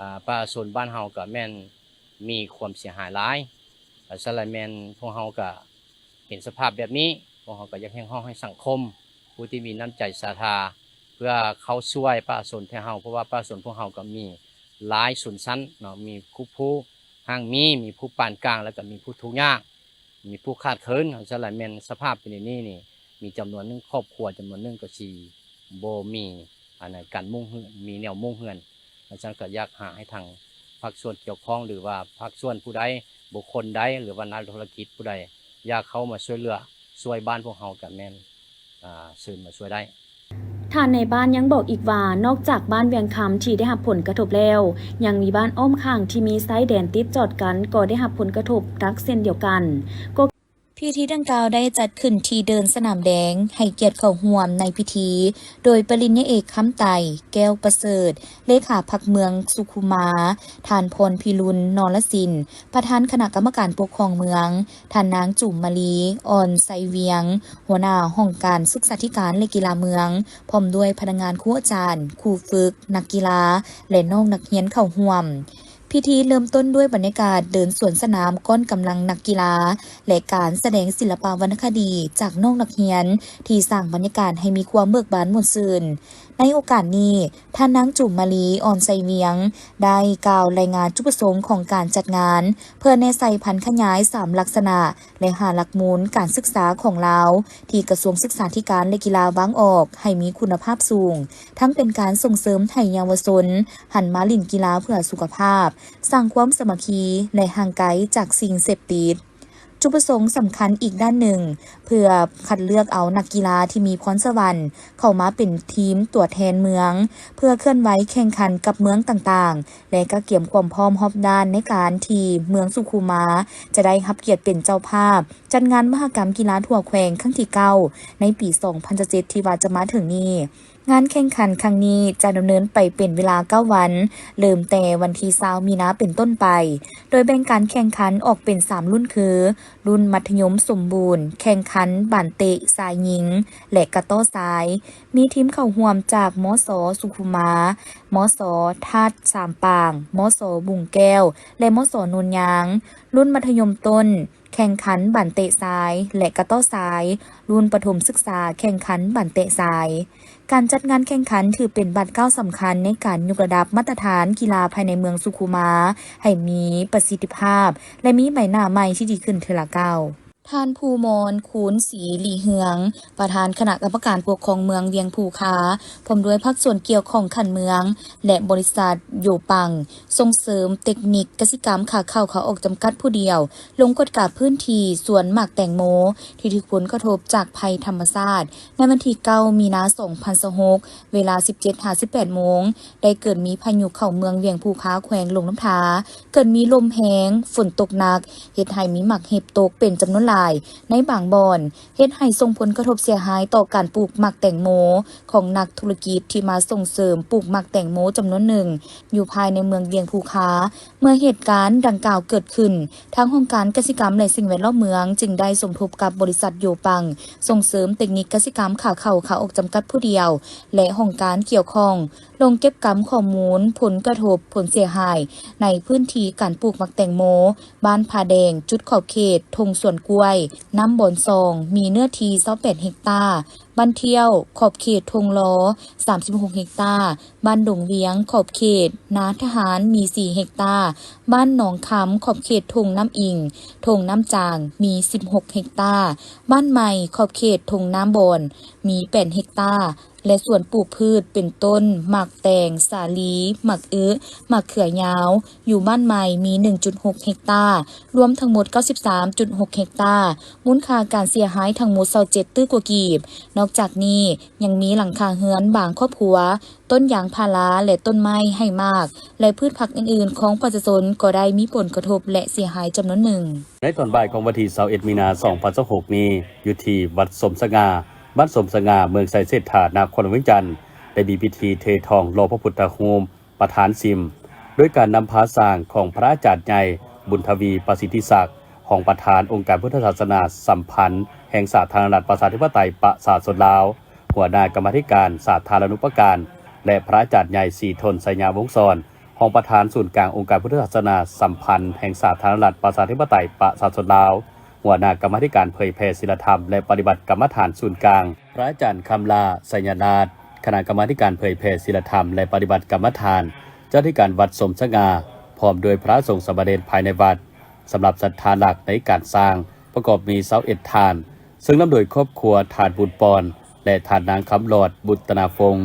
ອາ ປະຊາຊົນບ້ານເຮົາກະແມ່ນມີຄວາມເສຍຫາຍຫຼາຍ. ອາ ຊັ້ນລະແມ່ນພວກເຮົາກະເຫັນສະພາບແບບນີ້ ພວກເຮົາກະຢາກຮຽກຮ້ອງໃຫ້ສັງຄົມ ຜູ້ທີ່ມີນ້ຳໃຈສະທາ ເພື່ອເຂົ້າຊ່ວຍປະຊາຊົນແທ້ເຮົາ ເພາະວ່າປະຊາຊົນພວກເຮົາກໍມີຫຼາຍຊົນຊັ້ນເນາະ ມີຜູ້ ຜູ້ຮັ່ງມີ ມີຜູ້ປານກາງ ແລ້ວກໍມີຜູ້ທຸກຍາກ ມີຜູ້ຂາດເຂີນ. ຊັ້ນລະແມ່ນສະພາບເປັນແນວນີ້ນີ້ ມີຈຳນວນໜຶ່ງຄອບຄົວ ຈຳນວນໜຶ່ງກໍຊິບໍ່ມີ ອັນນັ້ນ ການມຸງເຮືອນ ມີແນວມຸງເຮືອນ. ຊັ້ນກໍຢາກຫາໃຫ້ທາງພາກສ່ວນກ່ຽວຂ້ອງ ຫຼືວ່າພາກສ່ວນຜູ້ໃດ ບຸກຄົນໃດ ຫຼືວ່ານັກທຸລະກິດຜູ້ໃດ ຢາກເຂົ້າມາຊ່ວຍເຫຼືອ ຊ່ວຍບ້ານພວກເຮົາ ກໍແມ່ນ ອ່າ ເຊີນມາຊ່ວຍໄດ້. ທ່ານນາຍບ້ານຍັງບອກອີກວ່າ ນອກຈາກບ້ານວຽງຄຳທີ່ໄດ້ຮັບຜົນກະທົບແລ້ວ, ຍັງມີບ້ານອ້ອມຂ້າງທີ່ມີຊາຍແດນຕິດຈອດກັນກໍໄດ້ຮັບຜົນກະທົບໜັກເຊັ່ນດຽວກັນ. ພິທີດັ່ງກ່າວໄດ້ຈັດຂຶ້ນທີ່ເດີ່ນສະໜາມແດງ, ໃຫ້ກຽດເຂົ້າຮ່ວມໃນພິທີໂດຍປະລິນຍາເອກ ຄຳໄຕ ແກ້ວປະເສີດ ເລຂາພັກເມືອງສຸຂຸມາ, ທ່ານ ພອນພິລຸນ ນໍລະສິນ ປະທານຄະນະກຳມະການປົກຄອງເມືອງ, ທ່ານນາງ ຈູມມາລີ ອ່ອນໄຊວຽງ ຫົວໜ້າຫ້ອງການສຶກສາທິການ ແລະ ກິລາເມືອງ, ພ້ອມດ້ວຍພະນັກງານ, ຄູອາຈານ, ຄູຝຶກ, ນັກກິລາ ແລະ ນ້ອງນັກຮຽນເຂົ້າຮ່ວມ. ພິທີເລີ່ມຕົ້ນດ້ວຍບັນຍາກາດເດີນສວນສະໜາມກ້ອນກຳລັງນັກກິລາ ແລະ ການສະແດງສິລະປະວັນນະຄະດີຈາກນ້ອງນັກຮຽນ ທີ່ສ້າງບັນຍາກາດໃຫ້ມີຄວາມເບີກບານມ່ວນຊື່ນ. ໃນໂອກາດນີ້, ທ່ານນາງ ຈູມມາລີ ອ່ອນໄຊວຽງ ໄດ້ກ່າວລາຍງານຈຸດປະສົງຂອງການຈັດງານ ເພື່ອແນໃສ່ຜັນຂະຫຍາຍສາມລັກສະນະ ແລະ ຫ້າຫຼັກມູນການສຶກສາຂອງລາວ ທີ່ກະຊວງສຶກສາທິການ ແລະ ກິລາວາງອອກໃຫ້ມີຄຸນນະພາບສູງ, ທັງເປັນການສົ່ງເສີມໃຫ້ເຍົາວະຊົນຫັນມາຫຼິ້ນກິລາເພື່ອສຸຂະພາບ, ສ້າງຄວາມສາມັກຄີ ແລະ ຫ່າງໄກຈາກສິ່ງເສບຕິດ. ຈຸດປະສົງສຳຄັນອີກດ້ານໜຶ່ງ ເພື່ອຄັດເລືອກເອົານັກກິລາທີ່ມີພອນສະຫວັນເຂົ້າມາເປັນທີມຕົວແທນເມືອງ ເພື່ອເຄື່ອນໄຫວແຂ່ງຂັນກັບເມືອງຕ່າງໆ ແລະ ກະກຽມຄວາມພ້ອມຮອບດ້ານໃນການທີ່ເມືອງສຸຂຸມາຈະໄດ້ຮັບກຽດເປັນເຈົ້າພາບ ຈັດງານມະຫະກຳກິລາທົ່ວແຂວງຄັ້ງທີເກົ້າ ໃນປີສອງພັນຊາວເຈັດ ທີ່ວ່າຈະມາເຖິງນີ້. ງານແຂ່ງຂັນຄັ້ງນີ້ຈະດຳເນີນໄປເປັນເວລາເກົ້າວັນ, ເລີ່ມແຕ່ວັນທີຊາວ ມີນາ ເປັນຕົ້ນໄປ, ໂດຍແບ່ງການແຂ່ງຂັນອອກເປັນສາມລຸ້ນຄື ລຸ້ນມັດທະຍົມສົມບູນ, ແຂ່ງຂັນບານເຕະຊາຍຍິງ ແລະ ກະຕໍ້ຊາຍ. ມີທີມເຂົ້າຮ່ວມຈາກ ມສ ສຸຂຸມາ, ມສ ທາດສາມປາງ, ມສ ບຸງແກ້ວ ແລະ ມສ ໂນນຍາງ. ລຸ້ນມັດທະຍົມຕົ້ນ ແຂ່ງຂັນບານເຕະຊາຍ ແລະ ກະຕໍ້ຊາຍ, ລຸ້ນປະຖົມສຶກສາແຂ່ງຂັນບານເຕະຊາຍ. ການຈັດງານແຂ່ງຂັນຖືເປັນບາດກ້າວສຳຄັນໃນການຍົກລະດັບມາດຕະຖານກິລາພາຍໃນເມືອງສຸຂຸມາໃຫ້ມີປະສິດທິພາບ ແລະ ມີໃບໜ້າໃໝ່ທີ່ດີຂຶ້ນເທື່ອລະກ້າວ. ທ່ານ ພູມອນ ຄູນສີລີເຮືອງ ປະທານຄະນະກຳມະການປົກຄອງເມືອງວຽງພູຄາ ພ້ອມດ້ວຍພາກສ່ວນກ່ຽວຂ້ອງຂັ້ນເມືອງ ແລະ ບໍລິສັດໂຢປັງ ສົ່ງເສີມເຕັກນິກກະສິກຳຂາເຂົ້າຂາອອກຈຳກັດຜູ້ດຽວ ລົງກວດກາພື້ນທີ່ສວນໝາກແຕງໂມ ທີ່ຖືກຜົນກະທົບຈາກໄພທຳມະຊາດ ໃນວັນທີເກົ້າ ມີນາ ສອງພັນຊາວຫົກ ເວລາ ສິບເຈັດ ຫາ ສິບແປດ ໂມງ ໄດ້ເກີດມີພາຍຸເຂົ້າເມືອງວຽງພູຄາ ແຂວງຫຼວງນ້ຳທາ, ເກີດມີລົມແຮງ, ຝົນຕົກໜັກ, ເຮັດໃຫ້ມີໝາກເຫັບຕົກເປັນຈຳນວນຫຼາຍໃນບາງບ່ອນ, ເຮັດໃຫ້ສົ່ງຜົນກະທົບເສຍຫາຍຕໍ່ການປູກໝາກແຕງໂມຂອງນັກທຸລະກິດທີ່ມາສົ່ງເສີມປູກໝາກແຕງໂມຈຳນວນໜຶ່ງ ຢູ່ພາຍໃນເມືອງວຽງພູຄາ. ເມື່ອເຫດການດັ່ງກ່າວເກີດຂຶ້ນ, ທາງຫ້ອງການກະສິກຳ ແລະ ສິ່ງແວດລ້ອມເມືອງ ຈຶ່ງໄດ້ສົມທົບກັບບໍລິສັດໂຢປັງ ສົ່ງເສີມເຕັກນິກກະສິກຳຂາເຂົ້າຂາອອກຈຳກັດຜູ້ດຽວ ແລະ ຫ້ອງການກ່ຽວຂ້ອງ ລົງເກັບກຳຂໍ້ມູນຜົນກະທົບຜົນເສຍຫາຍ ໃນພື້ນທີ່ການປູກໝາກແຕງໂມ ບ້ານຜາແດງ, ຈຸດຂອບເຂດທົ່ງສວນກ້ວຍ ນ້ຳບອນຊອງ ມີເນື້ອທີ່ ຊາວແປດ ເຮັກຕາ, ບ້ານທ່ຽວ, ຂອບເຂດທົ່ງລໍ ສາມສິບຫົກ ເຮັກຕາ, ບ້ານດົງວຽງ, ຂອບເຂດນາທະຫານ ມີ ສີ່ ເຮັກຕາ, ບ້ານໜອງຄຳ, ຂອບເຂດທົ່ງນ້ຳອິງ, ທົ່ງນ້ຳຈາງ ມີ ສິບຫົກ ເຮັກຕາ, ບ້ານໃໝ່, ຂອບເຂດທົ່ງນ້ຳບອນ ມີ ແປດ ເຮັກຕາ ແລະ ສວນປູກພືດເປັນຕົ້ນ ໝາກແຕງ, ສາລີ, ໝາກອຶ, ໝາກເຂືອຍາວ ຢູ່ບ້ານໃໝ່ ມີ ໜຶ່ງຈຸດຫົກ ເຮັກຕາ, ລວມທັງໝົດ ເກົ້າສິບສາມຈຸດຫົກ ເຮັກຕາ, ມູນຄ່າການເສຍຫາຍທັງໝົດ ຊາວເຈັດ ຕື້ກວ່າກີບ. ນອກຈາກນີ້ ຍັງມີຫຼັງຄາເຮືອນບາງຄອບຄົວ, ຕົ້ນຢາງພາລາ ແລະ ຕົ້ນໄມ້ໃຫ້ໝາກ ແລະ ພືດຜັກອື່ນໆຂອງປະຊາຊົນກໍໄດ້ມີຜົນກະທົບ ແລະ ເສຍຫາຍຈຳນວນໜຶ່ງ. ໃນຕອນບ່າຍຂອງວັນທີຊາວເອັດ ມີນາ ສອງພັນຊາວຫົກ ນີ້, ຢູ່ທີ່ວັດສົມສະຫງ່າ, ບ້ານສົມສະຫງ່າ, ເມືອງໄຊເສດຖາ, ນະຄອນຫຼວງວຽງຈັນ, ໄດ້ມີພິທີເທທອງຫຼໍ່ພະພຸດທະຮູບປະທານສິມ, ໂດຍການນຳພາສ້າງຂອງພະອາຈານໃຫຍ່ ບຸນທະວີ ປະສິດທິສັກ, ຮອງປະທານອົງການພຸດທະສາສະໜາສຳພັນແຫ່ງສາທາລະນະລັດ ປະຊາທິປະໄຕ ປະຊາຊົນລາວ, ຫົວໜ້າກຳມາທິການສາທາລະນູປະການ ແລະ ພະອາຈານໃຫຍ່ ສີທົນ ໄຊຍະວົງສອນ, ຮອງປະທານສູນກາງອົງການພຸດທະສາສະໜາສຳພັນແຫ່ງສາທາລະນະລັດ ປະຊາທິປະໄຕ ປະຊາຊົນລາວ, ຫົວໜ້າກຳມາທິການເຜີຍແຜ່ສີລະທຳ ແລະ ປະຕິບັດກຳມະຖານສູນກາງ, ພະອາຈານຄຳຫຼ້າ ໄຊຍະລາດ, ຄະນະກຳມາທິການເຜີຍແຜ່ສີລະທຳ ແລະ ປະຕິບັດກຳມະຖານ, ເຈົ້າໜ້າທີ່ການວັດສົມສະຫງ່າ, ພ້ອມດ້ວຍພະສົງສາມະເນນພາຍໃນວັດ. ສຳລັບສັດທາຫຼັກໃນການສ້າງ ປະກອບມີຊາວເອັດທ່ານ, ເຊິ່ງນຳໂດຍຄອບຄົວທ່ານບຸນປອນ ແລະ ທ່ານນາງຄຳຫຼອດ ບຸດຕະນາວົງ,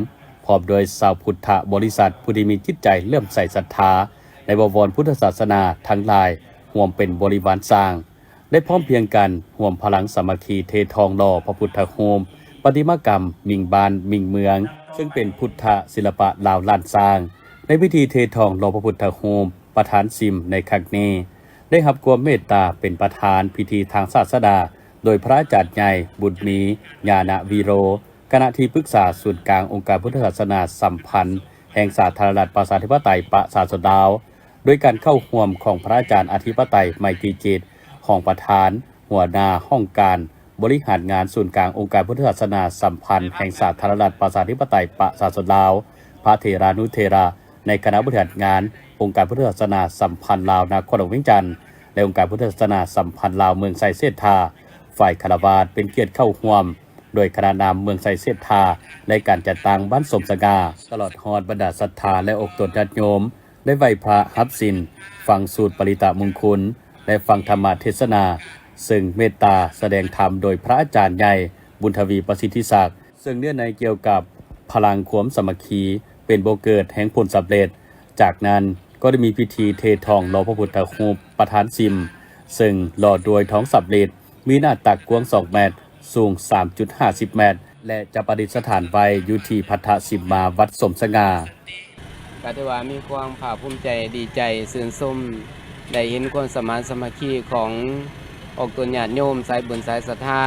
ພ້ອມດ້ວຍຊາວພຸດທະບໍລິສັດຜູ້ທີ່ມີຈິດໃຈເຫຼື້ອມໃສສັດທາ ໃນບວອນພຸດທະສາສະໜາທັງຫຼາຍ ຮ່ວມເປັນບໍລິວານສ້າງ, ໄດ້ພ້ອມພຽງກັນຮ່ວມພະລັງສາມັກຄີເທທອງຫຼໍ່ພະພຸດທະຮູບ ປະຕິມາກຳມິ່ງບ້ານມິ່ງເມືອງ ເຊິ່ງເປັນພຸດທະສິລະປະລາວລ້ານຊ້າງ. ໃນພິທີເທທອງຫຼໍ່ພະພຸດທະຮູບປະທານສິມໃນຄັ້ງນີ້ ໄດ້ຮັບຄວາມເມດຕາເປັນປະທານພິທີທາງສາສະໜາ ໂດຍພະອາຈານໃຫຍ່ ບຸນມີ ຍານະວິໂລ ຄະນະທີ່ປຶກສາສູນກາງອົງການພຸດທະສາສະໜາສຳພັນແຫ່ງສາທາລະນະລັດປະຊາທິປະໄຕປະຊາຊົນລາວ ໂດຍການເຂົ້າຮ່ວມຂອງພະອາຈານອະທິປະໄຕ ໄມຕີຈິດ ຮອງປະທານ ຫົວໜ້າຫ້ອງການບໍລິຫານງານສູນກາງອົງການພຸດທະສາສະໜາສຳພັນແຫ່ງສາທາລະນະລັດປະຊາທິປະໄຕປະຊາຊົນລາວ, ພະເຖລານຸເຖລະໃນຄະນະບໍລິຫານງານອົງການພຸດທະສາສະໜາສຳພັນລາວນະຄອນຫຼວງວຽງຈັນ ແລະ ອົງການພຸດທະສາສະໜາສຳພັນລາວເມືອງໄຊເສດຖາ, ຝ່າຍຄາລະວາດເປັນກຽດເຂົ້າຮ່ວມ ໂດຍຄະນະນຳເມືອງໄຊເສດຖາ ແລະ ການຈັດຕັ້ງບ້ານສົມສະຫງ່າ ຕະຫຼອດຮອດບັນດາສັດທາ ແລະ ອົກຕົນຍາດໂຍມ ໄດ້ໄຫວ້ພະຮັບສິນ, ຟັງສູດປະລິຕະມຸງຄຸນ ແລະ ຟັງທຳມະເທດສະໜາ, ເຊິ່ງເມດຕາສະແດງທຳໂດຍພະອາຈານໃຫຍ່ ບຸນທະວີປະສິດທິສັກ, ເຊິ່ງເນື້ອໃນກ່ຽວກັບພະລັງຄວາມສາມັກຄີເປັນບໍ່ເກີດແຫ່ງຜົນສຳເລັດ. ຈາກນັ້ນກໍໄດ້ມີພິທີເທທອງຫຼໍ່ພະພຸດທະຮູບປະທານສິມ, ເຊິ່ງຫຼໍ່ດ້ວຍທອງສຳລິດ ມີໜ້າຕັກກວ້າງສອງແມັດ, ສູງສາມຈຸດຫ້າສິບແມັດ ແລະ ຈະປະດິດສະຖານໄວ້ຢູ່ທີ່ພັດທະສິມມາວັດສົມສະຫງ່າ. ກໍຖືວ່າມີຄວາມພາກພູມໃຈ, ດີໃຈ, ຊື່ນຊົມ, ໄດ້ເຫັນຄວາມສະໝານສາມັກຄີຂອງອອກຕົນຍາດໂຍມ, ສາຍບຸນ, ສາຍສັດທາ,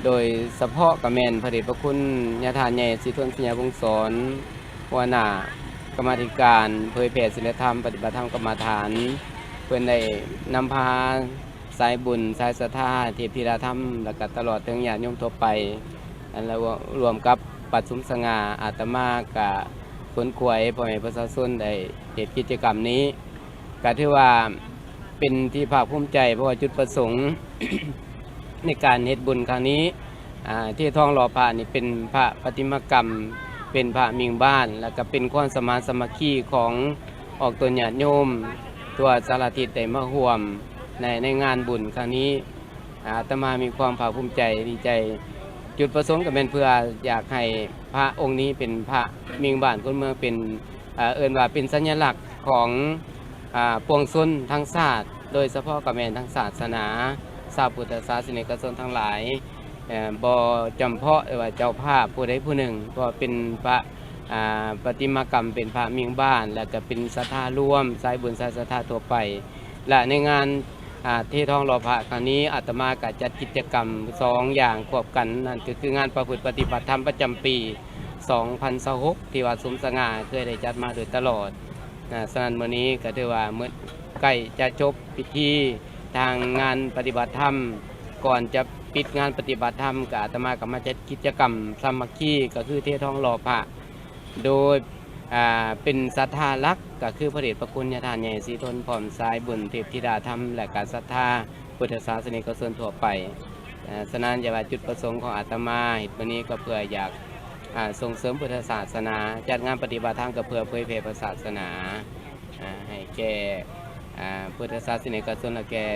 ໂດຍສະເພາະກໍແມ່ນພະເດດພະຄຸນຍາທ່ານໃຫຍ່ ສີທົນ ໄຊຍະວົງສອນ ຫົວໜ້າກຳມາທິການເຜີຍແຜ່ສິນລະທຳ ປະຕິບັດທຳກຳມະຖານ, ເພິ່ນໄດ້ນຳພາ ສາຍບຸນ, ສາຍສັດທາ, ເທບທິດາທຳ ແລ້ວກະຕະຫຼອດເຖິງຍາດໂຍມທົ່ວໄປ ອັນລະ ລວມກັບວັດສົມສະຫງ່າ, ອາດຕະມາກະຂົນຂວາຍພໍ່ແມ່ປະຊາຊົນໄດ້ເຮັດກິດຈະກຳນີ້ ກະຖືວ່າເປັນທີ່ພາກພູມໃຈ ເພາະວ່າຈຸດປະສົງໃນການເຮັດບຸນຄັ້ງນີ້ ອາ ທີ່ທອງຫຼໍ່ພະນີ້ເປັນພະປະຕິມາກຳ ເປັນພະມິ່ງບ້ານ ແລ້ວກະເປັນຄວາມສະໝານສາມັກຄີຂອງອອກຕົນຍາດໂຍມ ທົ່ວສາລະທິດໄດ້ມາຮ່ວມໃນ ໃນງານບຸນຄັ້ງນີ້ ອາ ອາດຕະມາມີຄວາມພາກພູມໃຈ ດີໃຈ. ຈຸດປະສົງກໍແມ່ນເພື່ອຢາກໃຫ້ພະອົງນີ້ເປັນພະມິ່ງບ້ານຄົນເມືອງ ເປັນ ເອີ ເອີ້ນວ່າເປັນສັນຍະລັກຂອງ ອາ ປວງຊົນທັງຊາດ ໂດຍສະເພາະກໍແມ່ນທັງສາສະໜາ ຊາວພຸດທະສາສະນິກະຊົນທັງຫຼາຍ ເອີ ບໍ່ຈຳເພາະວ່າເຈົ້າພາບຜູ້ໃດຜູ້ໜຶ່ງ ເພາະເປັນພະ ອາ ປະຕິມາກຳເປັນພະມິ່ງບ້ານ ແລ້ວກະເປັນສັດທາລວມ ສາຍບຸນສາຍສັດທາທົ່ວໄປ ແລະ ໃນງານ ອາ ເທທອງຫຼໍ່ພະຄັ້ງນີ້ ອາດຕະມາກະຈັດກິດຈະກຳສອງຢ່າງຄວບກັນ ນັ້ນກໍຄືງານປະພຶດປະຕິບັດທຳປະຈຳປີສອງພັນຊາວຫົກ ທີ່ວ່າສົມສະຫງ່າເຄີຍໄດ້ຈັດມາໂດຍຕະຫຼອດ. ອາ ສະນັ້ນມື້ນີ້ກໍຖືວ່າມື້ໃກ້ຈະຈົບພິທີທາງງານປະຕິບັດທຳ ກ່ອນຈະປິດງານປະຕິບັດທຳ ກໍອາດຕະມາກໍມາຈັດກິດຈະກຳສາມັກຄີ ກໍຄືເທທອງຫຼໍ່ພະ ໂດຍ ອາ ເປັນສັດທາຫຼັກ ກໍຄືພະເດດພະຄຸນຍາທ່ານໃຫຍ່ສີທົນ ພ້ອມສາຍບຸນເທບທິດາທຳ ແລະ ກະສັດທາພຸດທະສາສະນິກະຊົນທົ່ວໄປ. ອາ ສະນັ້ນ ຈະວ່າຈຸດປະສົງຂອງອາດຕະມາເຮັດມື້ນີ້ກໍເພື່ອຢາກ ອາ ສົ່ງເສີມພຸດທະສາສະໜາ, ຈັດງານປະຕິບັດທຳກໍເພື່ອເຜີຍແຜ່ພະສາສະໜາ ອາ ໃຫ້ແກ່ ອາ ພຸດທະສາສະນິກະຊົນ ແລະ ແກ່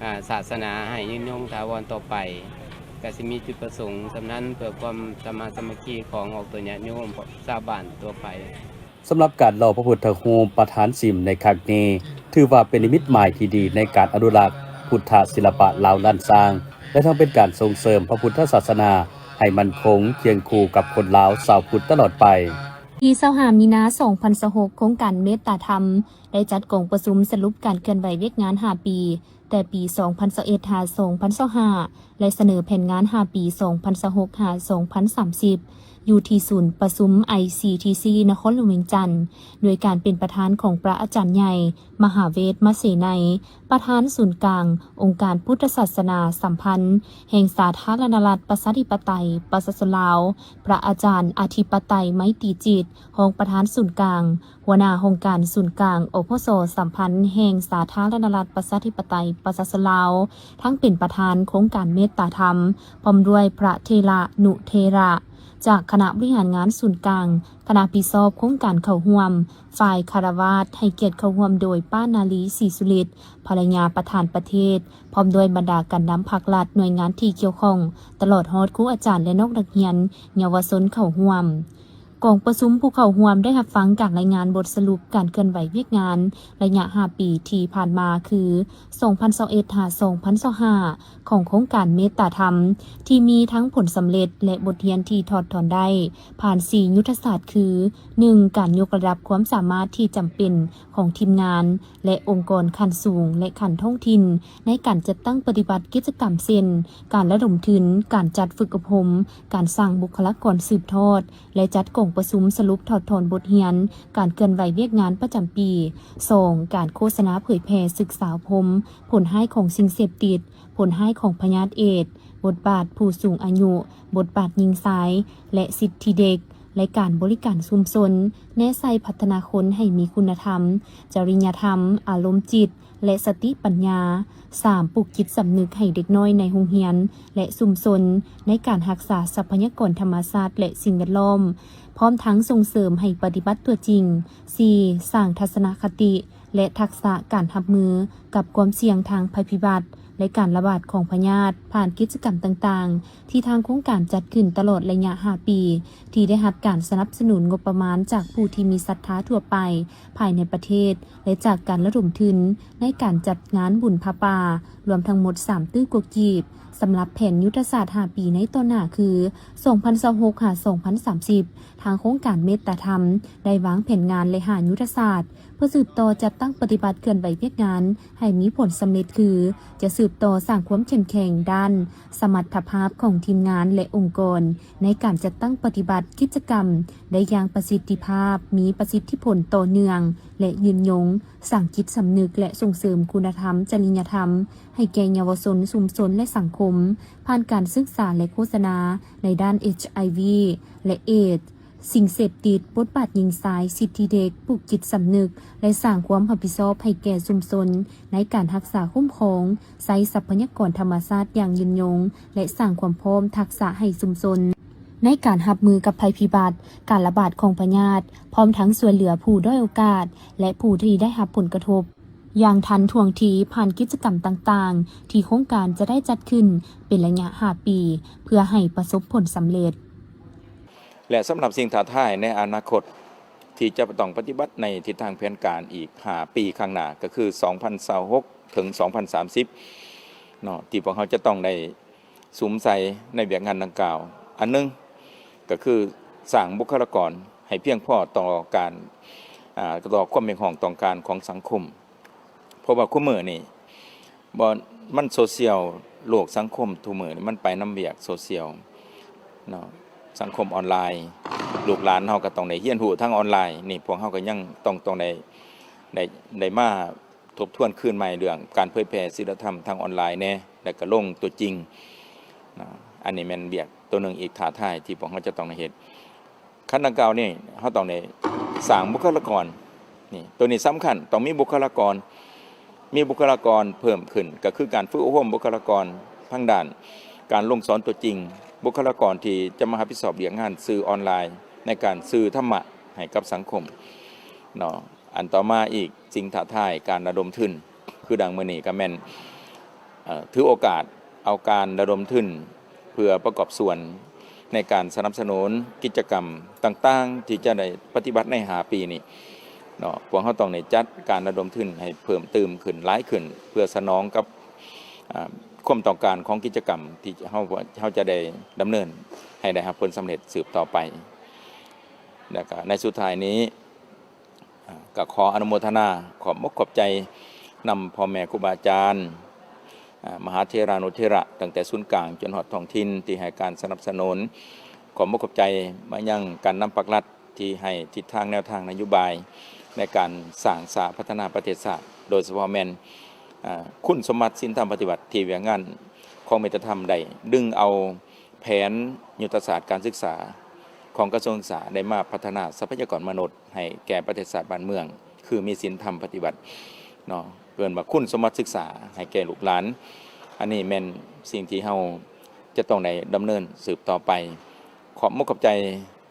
ອາ ສາສະໜາໃຫ້ຍືນຍົງຖາວອນຕໍ່ໄປ. ກະຊິມີຈຸດປະສົງສ່ຳນັ້ນ ເພື່ອຄວາມສະໝານສາມັກຄີຂອງອອກຕົນຍາດໂຍມ ຊາວບ້ານທົ່ວໄປ. ສຳລັບການຫຼໍ່ພະພຸດທະຮູບປະທານສິມໃນຄັ້ງນີ້ ຖືວ່າເປັນນິມິດໝາຍທີ່ດີໃນການອະນຸລັກພຸດທະສິລະປະລາວລ້ານຊ້າງ ແລະ ທັງເປັນການສົ່ງເສີມພະພຸດທະສາສະໜາໃຫ້ໝັ້ນຄົງຄຽງຄູ່ກັບຄົນລາວຊາວພຸດຕະຫຼອດໄປ. ວັນທີຊາວຫ້າ ມີນາ ສອງພັນຊາວຫົກ ໂຄງການເມດຕາທຳ ໄດ້ຈັດກອງປະຊຸມສະຫຼຸບການເຄື່ອນໄຫວວຽກງານຫ້າປີ ແຕ່ປີສອງພັນຊາວເອັດ ຫາ ສອງພັນຊາວຫ້າ ແລະ ສະເໜີແຜນງານຫ້າປີ ສອງພັນຊາວຫົກ ຫາ ສອງພັນສາມສິບ ຢູ່ທີ່ສູນປະຊຸມ ໄອຊີທີຊີ ນະຄອນຫຼວງວຽງຈັນ ໂດຍການເປັນປະທານຂອງພະອາຈານໃຫຍ່ ມະຫາເວດ ມະເສໄນ ປະທານສູນກາງອົງການພຸດທະສາສະໜາສຳພັນແຫ່ງສາທາລະນະລັດ ປະຊາທິປະໄຕ ປະຊາຊົນລາວ, ພະອາຈານ ອະທິປະໄຕ ໄມຕີຈິດ ຮອງປະທານສູນກາງ, ຫົວໜ້າຫ້ອງການສູນກາງ ອພສ ສຳພັນແຫ່ງສາທາລະນະລັດ ປະຊາທິປະໄຕ ປະຊາຊົນລາວ, ທັງເປັນປະທານໂຄງການເມດຕາທຳ, ພ້ອມດ້ວຍພະເຖລານຸເຖລະ ຈາກຄະນະບໍລິຫານງານສູນກາງ, ຄະນະຮັບຜິດຊອບໂຄງການເຂົ້າຮ່ວມ, ຝ່າຍຄາລະວາດໃຫ້ກຽດເຂົ້າຮ່ວມໂດຍປ້ານາລີ ສີສຸລິດ ພັນລະຍາປະທານປະເທດ, ພ້ອມດ້ວຍບັນດາການນຳພັກລັດ, ໜ່ວຍງານທີ່ກ່ຽວຂ້ອງ, ຕະຫຼອດຮອດຄູອາຈານ ແລະ ນ້ອງນັກຮຽນ, ເຍົາວະຊົນເຂົ້າຮ່ວມ. ກອງປະຊຸມຜູ້ເຂົ້າຮ່ວມໄດ້ຮັບຟັງການລາຍງານບົດສະຫຼຸບການເຄື່ອນໄຫວວຽກງານໄລຍະຫ້າປີທີ່ຜ່ານມາ ຄື ສອງພັນຊາວເອັດ ຫາ ສອງພັນຊາວຫ້າ ຂອງໂຄງການເມດຕາທຳ ທີ່ມີທັງຜົນສຳເລັດ ແລະ ບົດຮຽນທີ່ຖອດຖອນໄດ້ ຜ່ານສີ່ຍຸດທະສາດ ຄື ໜຶ່ງ ການຍົກລະດັບຄວາມສາມາດທີ່ຈຳເປັນຂອງທີມງານ ແລະ ອົງກອນຂັ້ນສູງ ແລະ ຂັ້ນທ້ອງຖິ່ນ ໃນການຈັດຕັ້ງປະຕິບັດກິດຈະກຳ ເຊັ່ນ ການລະດົມທຶນ, ການຈັດຝຶກອົບຮົມ, ການສ້າງບຸກຄະລາກອນສືບທອດ ແລະ ຈັດກອງປະຊຸມສະຫຼຸບຖອດຖອນບົດຮຽນການເຄື່ອນໄຫວວຽກງານປະຈຳປີ. ສອງ ການໂຄສະນາເຜີຍແຜ່ສຶກສາອົບຮົມຜົນຮ້າຍຂອງສິ່ງເສບຕິດ, ຜົນຮ້າຍຂອງພະຍາດເອດ, ບົດບາດຜູ້ສູງອາຍຸ, ບົດບາດຍິງຊາຍ ແລະ ສິດທິເດັກ, ແລະ ການບໍລິການຊຸມຊົນ, ແນໃສ່ພັດທະນາຄົນໃຫ້ມີຄຸນນະທຳ, ຈະລິຍະທຳ, ອາລົມຈິດ ແລະ ສະຕິປັນຍາ. ສາມ ປູກຈິດສຳນຶກໃຫ້ເດັກນ້ອຍໃນໂຮງຮຽນ ແລະ ຊຸມຊົນ ໃນການຮັກສາຊັບພະຍາກອນທຳມະຊາດ ແລະ ສິ່ງແວດລ້ອມ, ພ້ອມທັງສົ່ງເສີມໃຫ້ປະຕິບັດຕົວຈິງ. ສີ່ ສ້າງທັດສະນະຄະຕິ ແລະ ທັກສະການຮັບມືກັບຄວາມສ່ຽງທາງໄພພິບັດ ແລະ ການລະບາດຂອງພະຍາດ ຜ່ານກິດຈະກຳຕ່າງໆ ທີ່ທາງໂຄງການຈັດຂຶ້ນຕະຫຼອດໄລຍະຫ້າປີ ທີ່ໄດ້ຮັບການສະໜັບສະໜູນງົບປະມານຈາກຜູ້ທີ່ມີສັດທາທົ່ວໄປ ພາຍໃນປະເທດ ແລະ ຈາກການລະດົມທຶນໃນການຈັດງານບຸນຜ້າປ່າ ລວມທັງໝົດສາມຕື້ກວ່າກີບ. ສຳລັບແຜນຍຸດທະສາດຫ້າປີໃນຕໍ່ໜ້າ ຄື ສອງພັນຊາວຫົກ ຫາ ສອງພັນສາມສິບ ທາງໂຄງການເມດຕາທຳ ໄດ້ວາງແຜນງານ ແລະ ຫ້າຍຸດທະສາດ ເພື່ອສືບຕໍ່ຈັດຕັ້ງປະຕິບັດເຄື່ອນໄຫວວຽກງານໃຫ້ມີຜົນສຳເລັດ ຄື ຈະສືບຕໍ່ສ້າງຄວາມເຂັ້ມແຂງດ້ານສະມັດຖະພາບຂອງທີມງານ ແລະ ອົງກອນ ໃນການຈັດຕັ້ງປະຕິບັດກິດຈະກຳໄດ້ຢ່າງປະສິດທິພາບ, ມີປະສິດທິຜົນຕໍ່ເນື່ອງ ແລະ ຍືນຍົງ, ສ້າງຈິດສຳນຶກ ແລະ ສົ່ງເສີມຄຸນນະທຳ, ຈະລິຍະທຳ ໃຫ້ແກ່ເຍົາວະຊົນ, ຊຸມຊົນ ແລະ ສັງຄົມ ຜ່ານການສຶກສາ ແລະ ໂຄສະນາໃນດ້ານ ເອດ ແລະ ເອດ, ສິ່ງເສບຕິດ, ບົດບາດຍິງຊາຍ, ສິດທິເດັກ, ປູກຈິດສຳນຶກ ແລະ ສ້າງຄວາມຮັບຜິດຊອບໃຫ້ແກ່ຊຸມຊົນ ໃນການຮັກສາຄຸ້ມຄອງ ໃຊ້ຊັບພະຍາກອນທຳມະຊາດຢ່າງຍືນຍົງ ແລະ ສ້າງຄວາມພ້ອມທັກສະໃຫ້ຊຸມຊົນ ໃນການຮັບມືກັບໄພພິບັດ, ການລະບາດຂອງພະຍາດ, ພ້ອມທັງຊ່ວຍເຫຼືອຜູ້ດ້ອຍໂອກາດ ແລະ ຜູ້ທີ່ໄດ້ຮັບຜົນກະທົບ ຢ່າງທັນທ່ວງທີ ຜ່ານກິດຈະກຳຕ່າງໆ ທີ່ໂຄງການຈະໄດ້ຈັດຂຶ້ນເປັນໄລຍະຫ້າປີ ເພື່ອໃຫ້ປະສົບຜົນສຳເລັດ. ແລະ ສຳລັບສິ່ງທ້າທາຍໃນອະນາຄົດ ທີ່ຈະຕ້ອງປະຕິບັດໃນທິດທາງແຜນການອີກຫ້າປີຂ້າງໜ້າ ກໍຄື ສອງພັນຊາວຫົກ ເຖິງ ສອງພັນສາມສິບ ເນາະ ທີ່ພວກເຮົາຈະຕ້ອງໄດ້ສຸມໃສ່ໃນວຽກງານດັ່ງກ່າວ. ອັນໜຶ່ງ ກໍຄືສ້າງບຸກຄະລາກອນໃຫ້ພຽງພໍຕໍ່ການ ອ່າ ຕໍ່ຄວາມຮຽກຮ້ອງຕ້ອງການຂອງສັງຄົມ. ເພາະວ່າຄູ່ມື້ນີ້ ບໍ່ ມັນໂຊຊຽວ ໂລກສັງຄົມທຸກມື້ນີ້ມັນໄປນຳວຽກໂຊຊຽວເນາະ, ສັງຄົມອອນລາຍ, ລູກຫຼານເຮົາກໍຕ້ອງໄດ້ຮຽນຮູ້ທາງອອນລາຍ. ນີ້ພວກເຮົາກໍຍັງຕ້ອງ ຕ້ອງໄດ້ ໄດ້ ໄດ້ມາທົບທວນຄືນໃໝ່ເລື່ອງການເຜີຍແຜ່ສິນລະທຳທາງອອນລາຍແດ່ ແລ້ວກໍລົງຕົວຈິງເນາະ. ອັນນີ້ແມ່ນວຽກຕົວໜຶ່ງອີກທ້າທາຍທີ່ພວກເຮົາຈະຕ້ອງໄດ້ເຮັດ. ຂັ້ນດັ່ງກ່າວນີ້ ເຮົາຕ້ອງໄດ້ສ້າງບຸກຄະລາກອນ. ນີ້ ຕົວນີ້ສຳຄັນ, ຕ້ອງມີບຸກຄະລາກອນ. ມີບຸກຄະລາກອນເພີ່ມຂຶ້ນ ກໍຄືການຝຶກອົບຮົມບຸກຄະລາກອນທາງດ້ານການລົງສອນຕົວຈິງ, ບຸກຄະລາກອນທີ່ຈະມາຮັບຜິດຊອບວຽກງານສື່ອອນລາຍ ໃນການສື່ທຳມະໃຫ້ກັບສັງຄົມເນາະ. ອັນຕໍ່ມາອີກ ສິ່ງທ້າທາຍການລະດົມທຶນ ຄືດັ່ງມື້ນີ້ກໍແມ່ນ ເອີ ຖືໂອກາດເອົາການລະດົມທຶນ ເພື່ອປະກອບສ່ວນໃນການສະໜັບສະໜູນກິດຈະກຳຕ່າງໆ ທີ່ຈະໄດ້ປະຕິບັດໃນຫ້າປີນີ້ເນາະ. ພວກເຮົາຕ້ອງໄດ້ຈັດການລະດົມທຶນໃຫ້ເພີ່ມຕື່ມຂຶ້ນ ຫຼາຍຂຶ້ນ ເພື່ອສະໜອງກັບ ອາ ຄວາມຕ້ອງການຂອງກິດຈະກຳທີ່ເຮົາ ເຮົາຈະໄດ້ດຳເນີນໃຫ້ໄດ້ຮັບຜົນສຳເລັດສືບຕໍ່ໄປ. ແລະ ກໍໃນສຸດທ້າຍນີ້ ອາ ກໍຂໍອະນຸໂມທະນາຂອບອົກຂອບໃຈນຳພໍ່ແມ່ຄູບາອາຈານ ອາ ມະຫາເຖລານຸເຖລະ ຕັ້ງແຕ່ສູນກາງຈົນຮອດທ້ອງຖິ່ນ ທີ່ໃຫ້ການສະໜັບສະໜູນ. ຂອບອົກຂອບໃຈມາຍັງການນຳພັກລັດ ທີ່ໃຫ້ທິດທາງແນວທາງນະໂຍບາຍໃນການສ້າງສາພັດທະນາປະເທດຊາດ, ໂດຍສະເພາະແມ່ນ ອາ ຄຸນສົມບັດສິນທຳປະຕິວັດ ທີ່ວຽກງານຂອງເມດຕາທຳໄດ້ດຶງເອົາແຜນຍຸດທະສາດການສຶກສາຂອງກະຊວງສຶກສາ ໄດ້ມາພັດທະນາຊັບພະຍາກອນມະນຸດ ໃຫ້ແກ່ປະເທດຊາດບ້ານເມືອງ ຄືມີສິນທຳປະຕິວັດເນາະ, ເອີ້ນວ່າຄຸນສົມບັດສຶກສາໃຫ້ແກ່ລູກຫຼານ. ອັນນີ້ແມ່ນສິ່ງທີ່ເຮົາຈະຕ້ອງໄດ້ດຳເນີນສືບຕໍ່ໄປ. ຂອບອົກຂອບໃຈ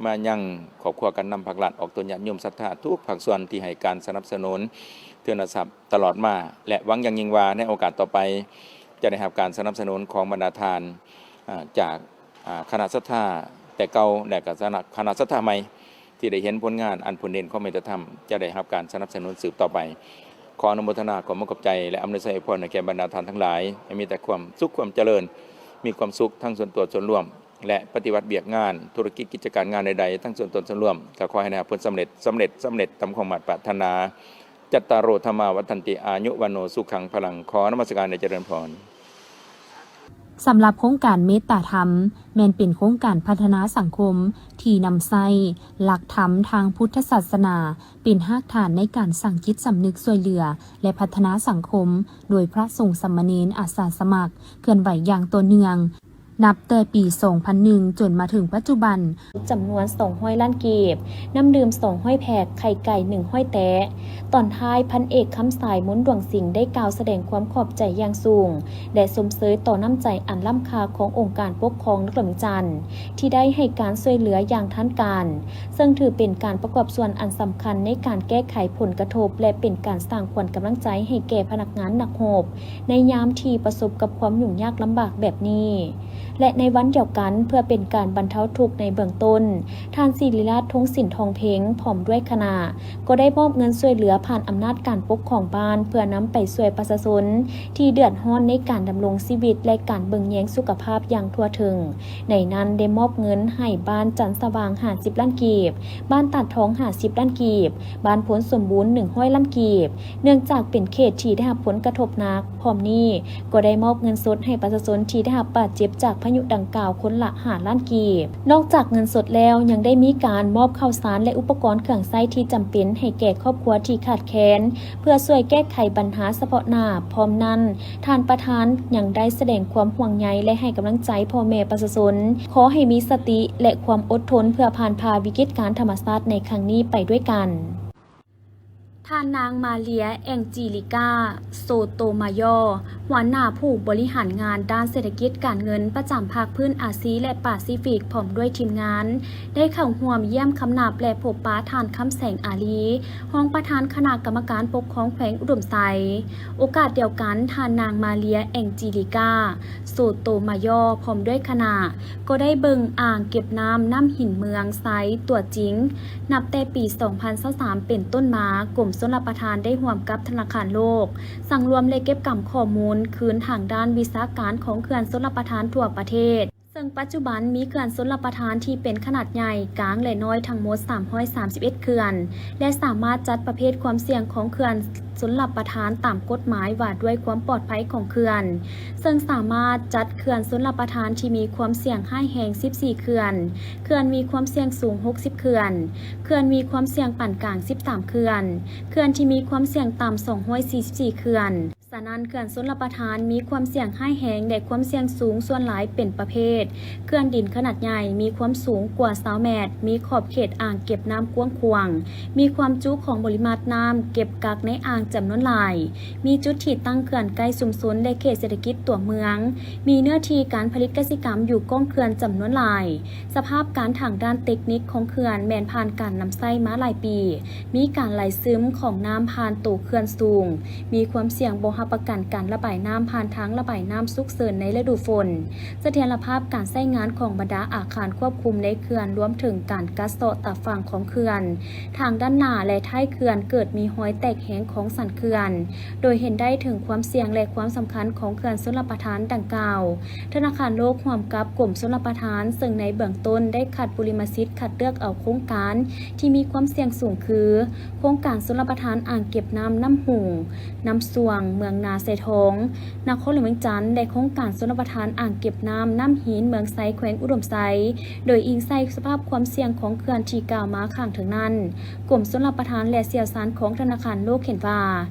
ມາຍັງຄອບຄົວການນຳພັກລັດ, ອອກຕົນຍາດໂຍມສັດທາທຸກພາກສ່ວນທີ່ໃຫ້ການສະໜັບສະໜູນທຶນຊັບຕະຫຼອດມາ ແລະ ຫວັງຢ່າງຍິ່ງວ່າໃນໂອກາດຕໍ່ໄປຈະໄດ້ຮັບການສະໜັບສະໜູນຂອງບັນດາທ່ານ ອາ ຈາກ ອາ ຄະນະສັດທາແຕ່ເກົ່າ ແລະ ກໍຄະນະ ຄະນະສັດທາໃໝ່ ທີ່ໄດ້ເຫັນຜົນງານອັນພົ້ນເດັ່ນຂອງມິດຕະທຳ ຈະໄດ້ຮັບການສະໜັບສະໜູນສືບຕໍ່ໄປ. ຂໍອະນຸໂມທະນາ ຂໍມອບຂອບໃຈ ແລະ ອຳນວຍໄຊອວຍພອນໃຫ້ແກ່ບັນດາທ່ານທັງຫຼາຍ ໃຫ້ມີແຕ່ຄວາມສຸກຄວາມຈະເລີນ, ມີຄວາມສຸກທັງສ່ວນຕົວສ່ວນລວມ ແລະ ປະຕິບັດວຽກງານ ທຸລະກິດກິດຈະການງານໃດໆ ທັງສ່ວນຕົນສ່ວນລວມ ກໍຂໍໃຫ້ໄດ້ຮັບຜົນສຳເລັດ, ສຳເລັດ, ສຳເລັດຕາມຄວາມມາດປາດຖະໜາ. ຈັດຕາໂຣ ທຳມາ ວັດທັນຕິ ອາຍຸ ວັນໂນ ສຸຂັງ ພະລັງ. ຂໍນະມັດສະການ ແລະ ຈະເລີນພອນ. ສຳລັບໂຄງການເມດຕາທຳ ແມ່ນເປັນໂຄງການພັດທະນາສັງຄົມທີ່ນຳໃຊ້ຫຼັກທຳທາງພຸດທະສາສະໜາ ເປັນຮາກຖານໃນການສ້າງຈິດສຳນຶກຊ່ວຍເຫຼືອ ແລະ ພັດທະນາສັງຄົມ ໂດຍພະສົງສາມະເນນອາສາສະໝັກ ເຄື່ອນໄຫວຢ່າງຕໍ່ເນື່ອງ ນັບແຕ່ປີສອງພັນໜຶ່ງ ຈົນມາເຖິງປັດຈຸບັນ ຈຳນວນສອງຮ້ອຍລ້ານກີບ, ນ້ຳດື່ມສອງຮ້ອຍແພັກ, ໄຂ່ໄກ່ໜຶ່ງຮ້ອຍແຕະ. ຕອນທ້າຍ ພັນເອກ ຄຳສາຍ ມົນດວງສິງ ໄດ້ກ່າວສະແດງຄວາມຂອບໃຈຢ່າງສູງ ແລະ ຊົມເຊີຍຕໍ່ນ້ຳໃຈອັນລ້ຳຄ່າຂອງອົງການປົກຄອງນະຄອນຫຼວງວຽງຈັນ ທີ່ໄດ້ໃຫ້ການຊ່ວຍເຫຼືອຢ່າງທັນການ, ເຊິ່ງຖືເປັນການປະກອບສ່ວນອັນສຳຄັນໃນການແກ້ໄຂຜົນກະທົບ ແລະ ເປັນການສ້າງຂວັນກຳລັງໃຈໃຫ້ແກ່ພະນັກງານນັກຮົບ ໃນຍາມທີ່ປະສົບກັບຄວາມຫຍຸ້ງຍາກລຳບາກແບບນີ້. ແລະ ໃນວັນດຽວກັນ ເພື່ອເປັນການບັນເທົາທຸກໃນເບື້ອງຕົ້ນ, ທ່ານ ສິລິລາດ ທົງສິນທອງເພັງ ພ້ອມດ້ວຍຄະນະ ກໍໄດ້ມອບເງິນຊ່ວຍເຫຼືອຜ່ານອຳນາດການປົກຄອງບ້ານ ເພື່ອນຳໄປຊ່ວຍປະຊາຊົນທີ່ເດືອດຮ້ອນໃນການດຳລົງຊີວິດ ແລະ ການເບິ່ງແຍງສຸຂະພາບຢ່າງທົ່ວເຖິງ. ໃນນັ້ນໄດ້ມອບເງິນໃຫ້ບ້ານຈັນສະຫວ່າງຫ້າສິບລ້ານກີບ, ບ້ານຕາດທອງຫ້າສິບລ້ານກີບ, ບ້ານໂພນສົມບູນໜຶ່ງຮ້ອຍລ້ານກີບ, ເນື່ອງຈາກເປັນເຂດທີ່ໄດ້ຮັບຜົນກະທົບໜັກ. ພ້ອມນີ້ກໍໄດ້ມອບເງິນສົດໃຫ້ປະຊາຊົນທີ່ໄດ້ຮັບບາດເຈັບຈາກພາຍຸດັ່ງກ່າວຄົນລະຫ້າລ້ານກີບ. ນອກຈາກເງິນສົດແລ້ວ ຍັງໄດ້ມີການມອບເຂົ້າສານ ແລະ ອຸປະກອນເຄື່ອງໃຊ້ທີ່ຈຳເປັນໃຫ້ແກ່ຄອບຄົວທີ່ຂາດແຄນ ເພື່ອຊ່ວຍແກ້ໄຂບັນຫາສະເພາະໜ້າ. ພ້ອມນັ້ນ, ທ່ານປະທານຍັງໄດ້ສະແດງຄວາມຫ່ວງໃຍ ແລະ ໃຫ້ກຳລັງໃຈພໍ່ແມ່ປະຊາຊົນ, ຂໍໃຫ້ມີສະຕິ ແລະ ຄວາມອົດທົນ ເພື່ອຜ່ານຜ່າວິກິດການທຳມະຊາດໃນຄັ້ງນີ້ໄປດ້ວຍກັນ. ທ່ານນາງ ມາເລຍ ແອງຈີລິກາ ໂຊໂຕມາຍໍ ຫົວໜ້າຜູ້ບໍລິຫານງານດ້ານເສດຖະກິດການເງິນ ປະຈຳພາກພື້ນອາຊີ ແລະ ປາຊີຟິກ ພ້ອມດ້ວຍທີມງານ ໄດ້ເຂົ້າຮ່ວມຢ້ຽມຄຳນັບ ແລະ ພົບປະທ່ານ ຄຳແສງ ອາລີ ຮອງປະທານຄະນະກຳມະການປົກຄອງແຂວງອຸດົມໄຊ. ໂອກາດດຽວກັນ, ທ່ານນາງ ມາເລຍ ແອງຈີລິກາ ໂຊໂຕມາຍໍ ພ້ອມດ້ວຍຄະນະ ກໍໄດ້ເບິ່ງອ່າງເກັບນ້ຳນ້ຳຫີນເມືອງໄຊຕົວຈິງ. ນັບແຕ່ປີສອງພັນຊາວສາມເປັນຕົ້ນມາ, ກົມຊົນລະປະທານໄດ້ຮ່ວມກັບທະນາຄານໂລກ ສັງລວມ ແລະ ເກັບກຳຂໍ້ມູນຄືນທາງດ້ານວິຊາການຂອງເຂື່ອນຊົນລະປະທານທົ່ວປະເທດ, ເຊິ່ງປັດຈຸບັນມີເຂື່ອນຊົນລະປະທານທີ່ເປັນຂະໜາດໃຫຍ່, ກາງ ແລະ ນ້ອຍ ທັງໝົດສາມຮ້ອຍສາມສິບເອັດເຂື່ອນ ແລະ ສາມາດຈັດປະເພດຄວາມສ່ຽງຂອງເຂື່ອນຊົນລະປະທານຕາມກົດໝາຍວ່າດ້ວຍຄວາມປອດໄພຂອງເຂື່ອນ, ເຊິ່ງສາມາດຈັດເຂື່ອນຊົນລະປະທານທີ່ມີຄວາມສ່ຽງຮ້າຍແຮງສິບສີ່ເຂື່ອນ, ເຂື່ອນມີຄວາມສ່ຽງສູງຫົກສິບເຂື່ອນ, ເຂື່ອນມີຄວາມສ່ຽງປານກາງສິບສາມເຂື່ອນ, ເຂື່ອນທີ່ມີຄວາມສ່ຽງຕ່ຳສອງຮ້ອຍສີ່ສິບສີ່ເຂື່ອນ. ສະນັ້ນ, ເຂື່ອນຊົນລະປະທານມີຄວາມສ່ຽງຮ້າຍແຮງ ແລະ ຄວາມສ່ຽງສູງສ່ວນຫຼາຍເປັນປະເພດ ເຂື່ອນດິນຂະໜາດໃຫຍ່ ມີຄວາມສູງກວ່າຊາວແມັດ, ມີຂອບເຂດອ່າງເກັບນ້ຳກວ້າງຂວາງ, ມີຄວາມຈຸຂອງບໍລິມາດນ້ຳເກັບກັກໃນອ່າງຈຳນວນຫຼາຍ, ມີຈຸດທີ່ຕັ້ງເຂື່ອນໃກ້ຊຸມຊົນ ແລະ ເຂດເສດຖະກິດຕົວເມືອງ, ມີເນື້ອທີ່ການຜະລິດກະສິກຳຢູ່ກ້ອງເຂື່ອນຈຳນວນຫຼາຍ. ສະພາບການທາງດ້ານເຕັກນິກຂອງເຂື່ອນແມ່ນຜ່ານການນຳໃຊ້ມາຫຼາຍປີ, ມີການໄຫຼຊຶມຂອງນ້ຳຜ່ານໂຕເຂື່ອນສູງ, ມີຄວາມສ່ຽງບໍ່ຮັບປະກັນການລະບາຍນ້ຳຜ່ານທາງລະບາຍນ້ຳສຸກເສີນໃນລະດູຝົນ, ສະຖຽນລະພາບການໃຊ້ງານຂອງບັນດາອາຄານຄວບຄຸມໃນເຂື່ອນ, ລວມເຖິງການກັດເຊາະຕາຝັ່ງຂອງເຂື່ອນ, ທາງດ້ານໜ້າ ແລະ ທ້າຍເຂື່ອນເກີດມີຮອຍແຕກແຮງຂອງສັນເຂື່ອນ, ໂດຍເຫັນໄດ້ເຖິງຄວາມສ່ຽງ ແລະ ຄວາມສຳຄັນຂອງເຂື່ອນຊົນລະປະທານດັ່ງກ່າວ. ທະນາຄານໂລກຮ່ວມກັບກົມຊົນລະປະທານ, ເຊິ່ງໃນເບື້ອງຕົ້ນໄດ້ຄັດບຸລິມະສິດຄັດເລືອກເອົາໂຄງການທີ່ມີຄວາມສ່ຽງສູງຄື ໂຄງການຊົນລະປະທານອ່າງເກັບນ້ຳນ້ຳຫູງ, ນ້ຳຊວງ, ເມືອງນາຊາຍທອງ, ນະຄອນຫຼວງວຽງຈັນ ແລະ ໂຄງການຊົນລະປະທານອ່າງເກັບນ້ຳນ້ຳຫີນເມືອງໄຊ ແຂວງອຸດົມໄຊ, ໂດຍອີງໃສ່ສະພາບຄວາມສ່ຽງຂອງເຂື່ອນທີ່ກ່າວມາຂ້າງເທິງນັ້ນ, ກົມຊົນລະປະທານ ແລະ ຊ່ຽວຊານຂອງທະນາຄານໂລກເຫັນວ່າ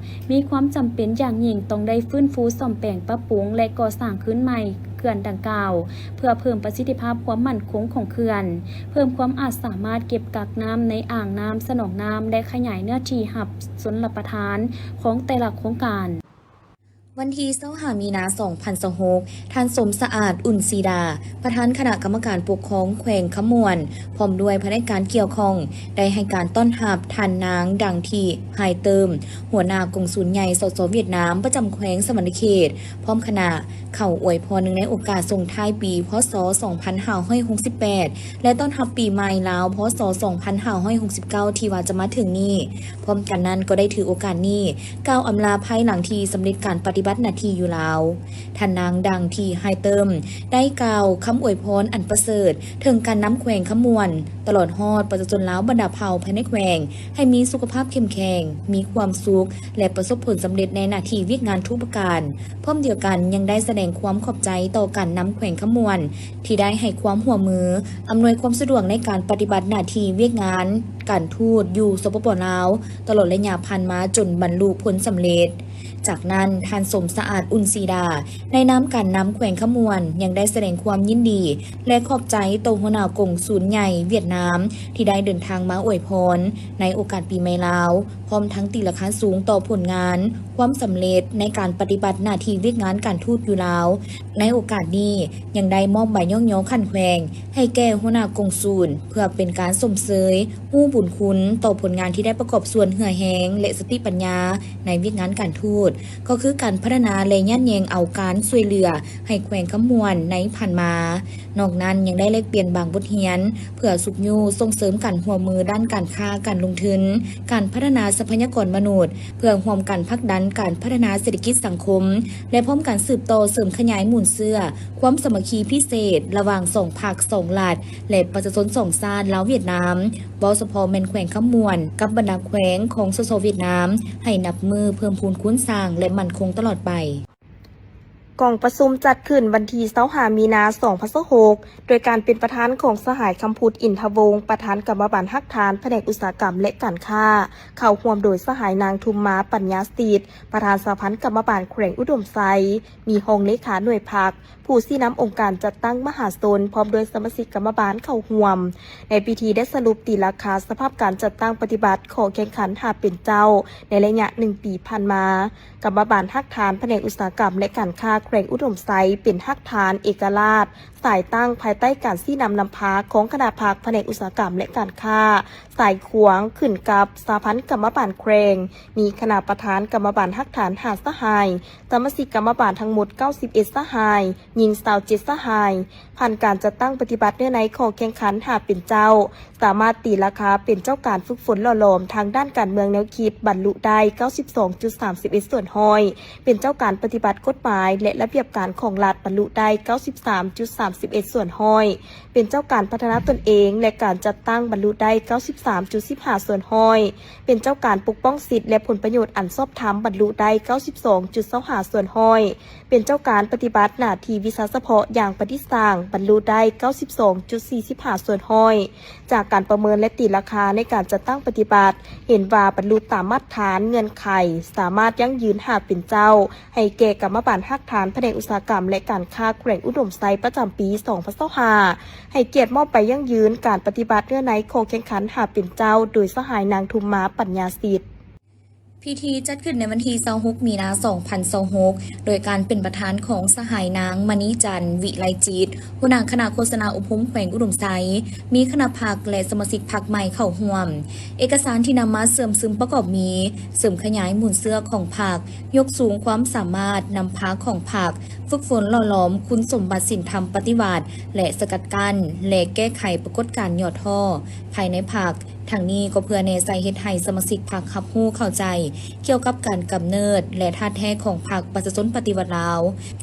ມີຄວາມຈຳເປັນຢ່າງຍິ່ງຕ້ອງໄດ້ຟື້ນຟູສ້ອມແປງ, ປັບປຸງ ແລະ ກໍ່ສ້າງຄືນໃໝ່ເຂື່ອນດັ່ງກ່າວ ເພື່ອເພີ່ມປະສິດທິພາບຄວາມໝັ້ນຄົງຂອງເຂື່ອນ, ເພີ່ມຄວາມອາດສາມາດເກັບກັກນ້ຳໃນອ່າງນ້ຳສະໜອງນ້ຳ ແລະ ຂະຫຍາຍເນື້ອທີ່ຮັບຊົນລະປະທານຂອງແຕ່ລະໂຄງການ. ວັນທີຊາວຫ້າ ມີນາ ສອງພັນຊາວຫົກ, ທ່ານ ສົມສະອາດ ອຸ່ນສີດາ ປະທານຄະນະກຳມະການປົກຄອງແຂວງຄຳມ່ວນ ພ້ອມດ້ວຍພະແນກການກ່ຽວຂ້ອງ ໄດ້ໃຫ້ການຕ້ອນຮັບທ່ານນາງ ດັງ ທີ ຮາຍເຕີມ ຫົວໜ້າກົງສຸນໃຫຍ່ ສສ ຫວຽດນາມ ປະຈຳແຂວງສະຫວັນນະເຂດ ພ້ອມຄະນະ ເຂົ້າອວຍພອນເນື່ອງໃນໂອກາດສົ່ງທ້າຍປີ ພ.ສ. ສອງພັນຫ້າຮ້ອຍຫົກສິບແປດ ແລະ ຕ້ອນຮັບປີໃໝ່ລາວ ພ.ສ. ສອງພັນຫ້າຮ້ອຍຫົກສິບເກົ້າ ທີ່ວ່າຈະມາເຖິງນີ້. ພ້ອມກັນນັ້ນກໍໄດ້ຖືໂອກາດນີ້ ກ່າວອຳລາພາຍຫຼັງທີ່ສຳເລັດການປະຕິບັດໜ້າທີ່ຢູ່ລາວ. ທ່ານນາງ ດັງ ທີ ຮາຍເຕີມ ໄດ້ກ່າວຄຳອວຍພອນອັນປະເສີດເຖິງການນຳແຂວງຄຳມ່ວນ ຕະຫຼອດຮອດປະຊາຊົນລາວບັນດາເຜົ່າພາຍໃນແຂວງ ໃຫ້ມີສຸຂະພາບເຂັ້ມແຂງ, ມີຄວາມສຸກ ແລະ ປະສົບຜົນສຳເລັດໃນໜ້າທີ່ວຽກງານທຸກປະການ. ພ້ອມດຽວກັນຍັງໄດ້ສະແດງຄວາມຂອບໃຈຕໍ່ການນຳແຂວງຄຳມ່ວນ ທີ່ໄດ້ໃຫ້ຄວາມຮ່ວມມື ອຳນວຍຄວາມສະດວກໃນການປະຕິບັດໜ້າທີ່ວຽກງານການທູດຢູ່ ສປປ ລາວ ຕະຫຼອດໄລຍະຜ່ານມາຈົນບັນລຸຜົນສຳເລັດ. ຈາກນັ້ນ, ທ່ານ ສົມສະອາດ ອຸ່ນສີດາ ໃນນາມການນຳແຂວງຄຳມ່ວນ ຍັງໄດ້ສະແດງຄວາມຍິນດີ ແລະ ຂອບໃຈຕໍ່ຫົວໜ້າກົງສຸນໃຫຍ່ຫວຽດນາມ ທີ່ໄດ້ເດີນທາງມາອວຍພອນໃນໂອກາດປີໃໝ່ລາວ, ພ້ອມທັງຕີລາຄາສູງຕໍ່ຜົນງານ, ຄວາມສຳເລັດໃນການປະຕິບັດໜ້າທີ່ວຽກງານການທູດຢູ່ລາວ. ໃນໂອກາດນີ້ ຍັງໄດ້ມອບໃບຍ້ອງຍໍຂັ້ນແຂວງໃຫ້ແກ່ຫົວໜ້າກົງສຸນ ເພື່ອເປັນການຊົມເຊີຍຮູ້ບຸນຄຸນຕໍ່ຜົນງານທີ່ໄດ້ປະກອບສ່ວນເຫື່ອແຮງ ແລະ ສະຕິປັນຍາໃນວຽກງານການທູດ, ກໍຄືການພັດທະນາ ແລະ ຍາດແຍ່ງເອົາການຊ່ວຍເຫຼືອໃຫ້ແຂວງຄຳມ່ວນໃນຜ່ານມາ. ນອກນັ້ນຍັງໄດ້ແລກປ່ຽນບາງບົດຮຽນ ເພື່ອຊຸກຍູ້ສົ່ງເສີມການຮ່ວມມືດ້ານການຄ້າການລົງທຶນ, ການພັດທະນາຊັບພະຍາກອນມະນຸດ ເພື່ອຮ່ວມກັນຜັກດັນການພັດທະນາເສດຖະກິດສັງຄົມ ແລະ ພ້ອມກັນສືບຕໍ່ເສີມຂະຫຍາຍມູນເຊື້ອຄວາມສາມັກຄີພິເສດລະຫວ່າງສອງພັກສອງລັດ ແລະ ປະຊາຊົນສອງຊາດລາວຫວຽດນາມ, ເວົ້າສະເພາະແມ່ນແຂວງຄຳມ່ວນກັບບັນດາແຂວງຂອງ ສສ ຫວຽດນາມ ໃຫ້ນັບມື້ເພີ່ມພູນຄູນສ້າງ ແລະ ໝັ້ນຄົງຕະຫຼອດໄປ. ກອງປະຊຸມຈັດຂຶ້ນວັນທີຊາວຫ້າ ມີນາ ສອງພັນຊາວຫົກ ໂດຍການເປັນປະທານຂອງສະຫາຍ ຄຳພຸດ ອິນທະວົງ ປະທານກຳມະບານຮາກຖານພະແນກອຸດສາຫະກຳ ແລະ ການຄ້າ, ເຂົ້າຮ່ວມໂດຍສະຫາຍ ນາງ ທຸມມາ ປັນຍາສິດ ປະທານສະຫະພັນກຳມະບານແຂວງອຸດົມໄຊ, ມີຮອງເລຂາໜ່ວຍພັກ, ຜູ້ຊີ້ນຳອົງການຈັດຕັ້ງມະຫາຊົນ ພ້ອມດ້ວຍສະມາຊິກກຳມະບານເຂົ້າຮ່ວມ. ໃນພິທີໄດ້ສະຫຼຸບຕີລາຄາສະພາບການຈັດຕັ້ງປະຕິບັດຂໍ້ແຂ່ງຂັນຫ້າເປັນເຈົ້າໃນໄລຍະໜຶ່ງປີຜ່ານມາ. ກຳມະບານຮາກຖານພະແນກອຸດສາຫະກຳ ແລະ ການຄ້າແຂວງອຸດົມໄຊ ເປັນຮາກຖານເອກະລາດ ສາຍຕັ້ງພາຍໃຕ້ການຊີ້ນຳນຳພາຂອງຄະນະພັກພະແນກອຸດສາຫະກຳ ແລະ ການຄ້າ, ສາຍຂວາງຂຶ້ນກັບສະຫະພັນກຳມະບານແຂວງ, ມີຄະນະປະທານກຳມະບານຮາກຖານຫ້າສະຫາຍ, ສະມາຊິກກຳມະບານທັງໝົດເກົ້າສິບເອັດສະຫາຍ, ຍິງຊາວເຈັດສະຫາຍ. ຜ່ານການຈັດຕັ້ງປະຕິບັດເນື້ອໃນຂໍ້ແຂ່ງຂັນຫ້າເປັນເຈົ້າ, ສາມາດຕີລາຄາເປັນເຈົ້າການຝຶກຝົນຫຼໍ່ຫຼອມທາງດ້ານການເມືອງແນວຄິດ ບັນລຸໄດ້ເກົ້າສິບສອງຈຸດສາມສິບເອັດສ່ວນຮ້ອຍ, ເປັນເຈົ້າການປະຕິບັດກົດໝາຍ ແລະ ລະບຽບການຂອງລັດ ບັນລຸໄດ້ເກົ້າສິບສາມຈຸດສາມສິບເອັດສ່ວນຮ້ອຍ, ເປັນເຈົ້າການພັດທະນາຕົນເອງ ແລະ ການຈັດຕັ້ງ ບັນລຸໄດ້ເກົ້າສິບສາມຈຸດສິບຫ້າສ່ວນຮ້ອຍ, ເປັນເຈົ້າການປົກປ້ອງສິດ ແລະ ຜົນປະໂຫຍດອັນຊອບທຳ ບັນລຸໄດ້ເກົ້າສິບສອງຈຸດຊາວຫ້າສ່ວນຮ້ອຍ, ເປັນເຈົ້າການປະຕິບັດໜ້າທີ່ວິຊາສະເພາະຢ່າງປະດິດສ້າງ ບັນລຸໄດ້ເກົ້າສິບສອງຈຸດສີ່ສິບຫ້າສ່ວນຮ້ອຍ. ຈາກການປະເມີນ ແລະ ຕີລາຄາໃນການຈັດຕັ້ງປະຕິບັດ, ເຫັນວ່າບັນລຸຕາມມາດຖານເງື່ອນໄຂ, ສາມາດຢັ້ງຢືນຫ້າເປັນເຈົ້າໃຫ້ແກ່ກຳມະບານຮາກຖານພະແນກອຸດສາຫະກຳ ແລະ ການຄ້າແຂວງອຸດົມໄຊ ປະຈຳປີສອງພັນຊາວຫ້າ, ໃຫ້ກຽດມອບໃບຢັ້ງຢືນການປະຕິບັດເນື້ອໃນຂໍ້ແຂ່ງຂັນຫ້າເປັນເຈົ້າ ໂດຍສະຫາຍ ນາງ ທຸມມາ ປັນຍາສິດ. ພິທີຈັດຂຶ້ນໃນວັນທີຊາວຫົກ ມີນາ ສອງພັນຊາວຫົກ ໂດຍການເປັນປະທານຂອງສະຫາຍ ນາງ ມະນີຈັນ ວິໄລຈິດ ຫົວໜ້າຄະນະໂຄສະນາອົບຮົມແຂວງອຸດົມໄຊ, ມີຄະນະພັກ ແລະ ສະມາຊິກພັກໃໝ່ເຂົ້າຮ່ວມ. ເອກະສານທີ່ນຳມາເຊື່ອມຊຶມປະກອບມີ: ເສີມຂະຫຍາຍມູນເຊື້ອຂອງພັກ, ຍົກສູງຄວາມສາມາດນຳພາຂອງພັກ, ຝຶກຝົນຫຼໍ່ຫຼອມຄຸນສົມບັດສິນທຳປະຕິວັດ ແລະ ສະກັດກັ້ນ ແລະ ແກ້ໄຂປາກົດການຫຍໍ້ທໍ້ພາຍໃນພັກ. ທັງນີ້ກໍເພື່ອແນໃສ່ເຮັດໃຫ້ສະມາຊິກພັກຮັບຮູ້ເຂົ້າໃຈກ່ຽວກັບການກຳເນີດ ແລະ ທາດແທ້ຂອງພັກປະຊາຊົນປະຕິວັດລາວ,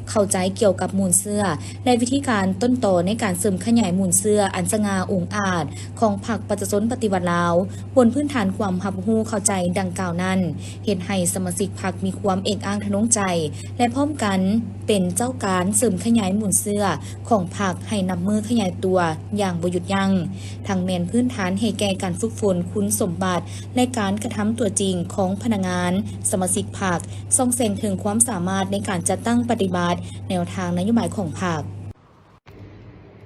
ເຂົ້າໃຈກ່ຽວກັບມູນເຊື້ອ ແລະ ວິທີການຕົ້ນຕໍໃນການເສີມຂະຫຍາຍມູນເຊື້ອອັນສະຫງ່າອົງອາດຂອງພັກປະຊາຊົນປະຕິວັດລາວ. ບົນພື້ນຖານຄວາມຮັບຮູ້ເຂົ້າໃຈດັ່ງກ່າວນັ້ນ, ເຮັດໃຫ້ສະມາຊິກພັກມີຄວາມເອກອ້າງທະນົງໃຈ ແລະ ພ້ອມກັນເປັນເຈົ້າການເສີມຂະຫຍາຍມູນເຊື້ອ ຂອງພັກໃຫ້ນັບມື້ຂະຫຍາຍຕົວຢ່າງບໍ່ຢຸດຢັ້ງ, ທັງແມ່ນພື້ນຖານໃຫ້ແກ່ການຝຶກຝົນຄຸນສົມບັດ ແລະ ການກະທຳຕົວຈິງຂອງພະນັກງານ, ສະມາຊິກພັກ, ສ່ອງແສງເຖິງຄວາມສາມາດໃນການຈັດຕັ້ງປະຕິບັດແນວທາງນະໂຍບາຍຂອງພັກ.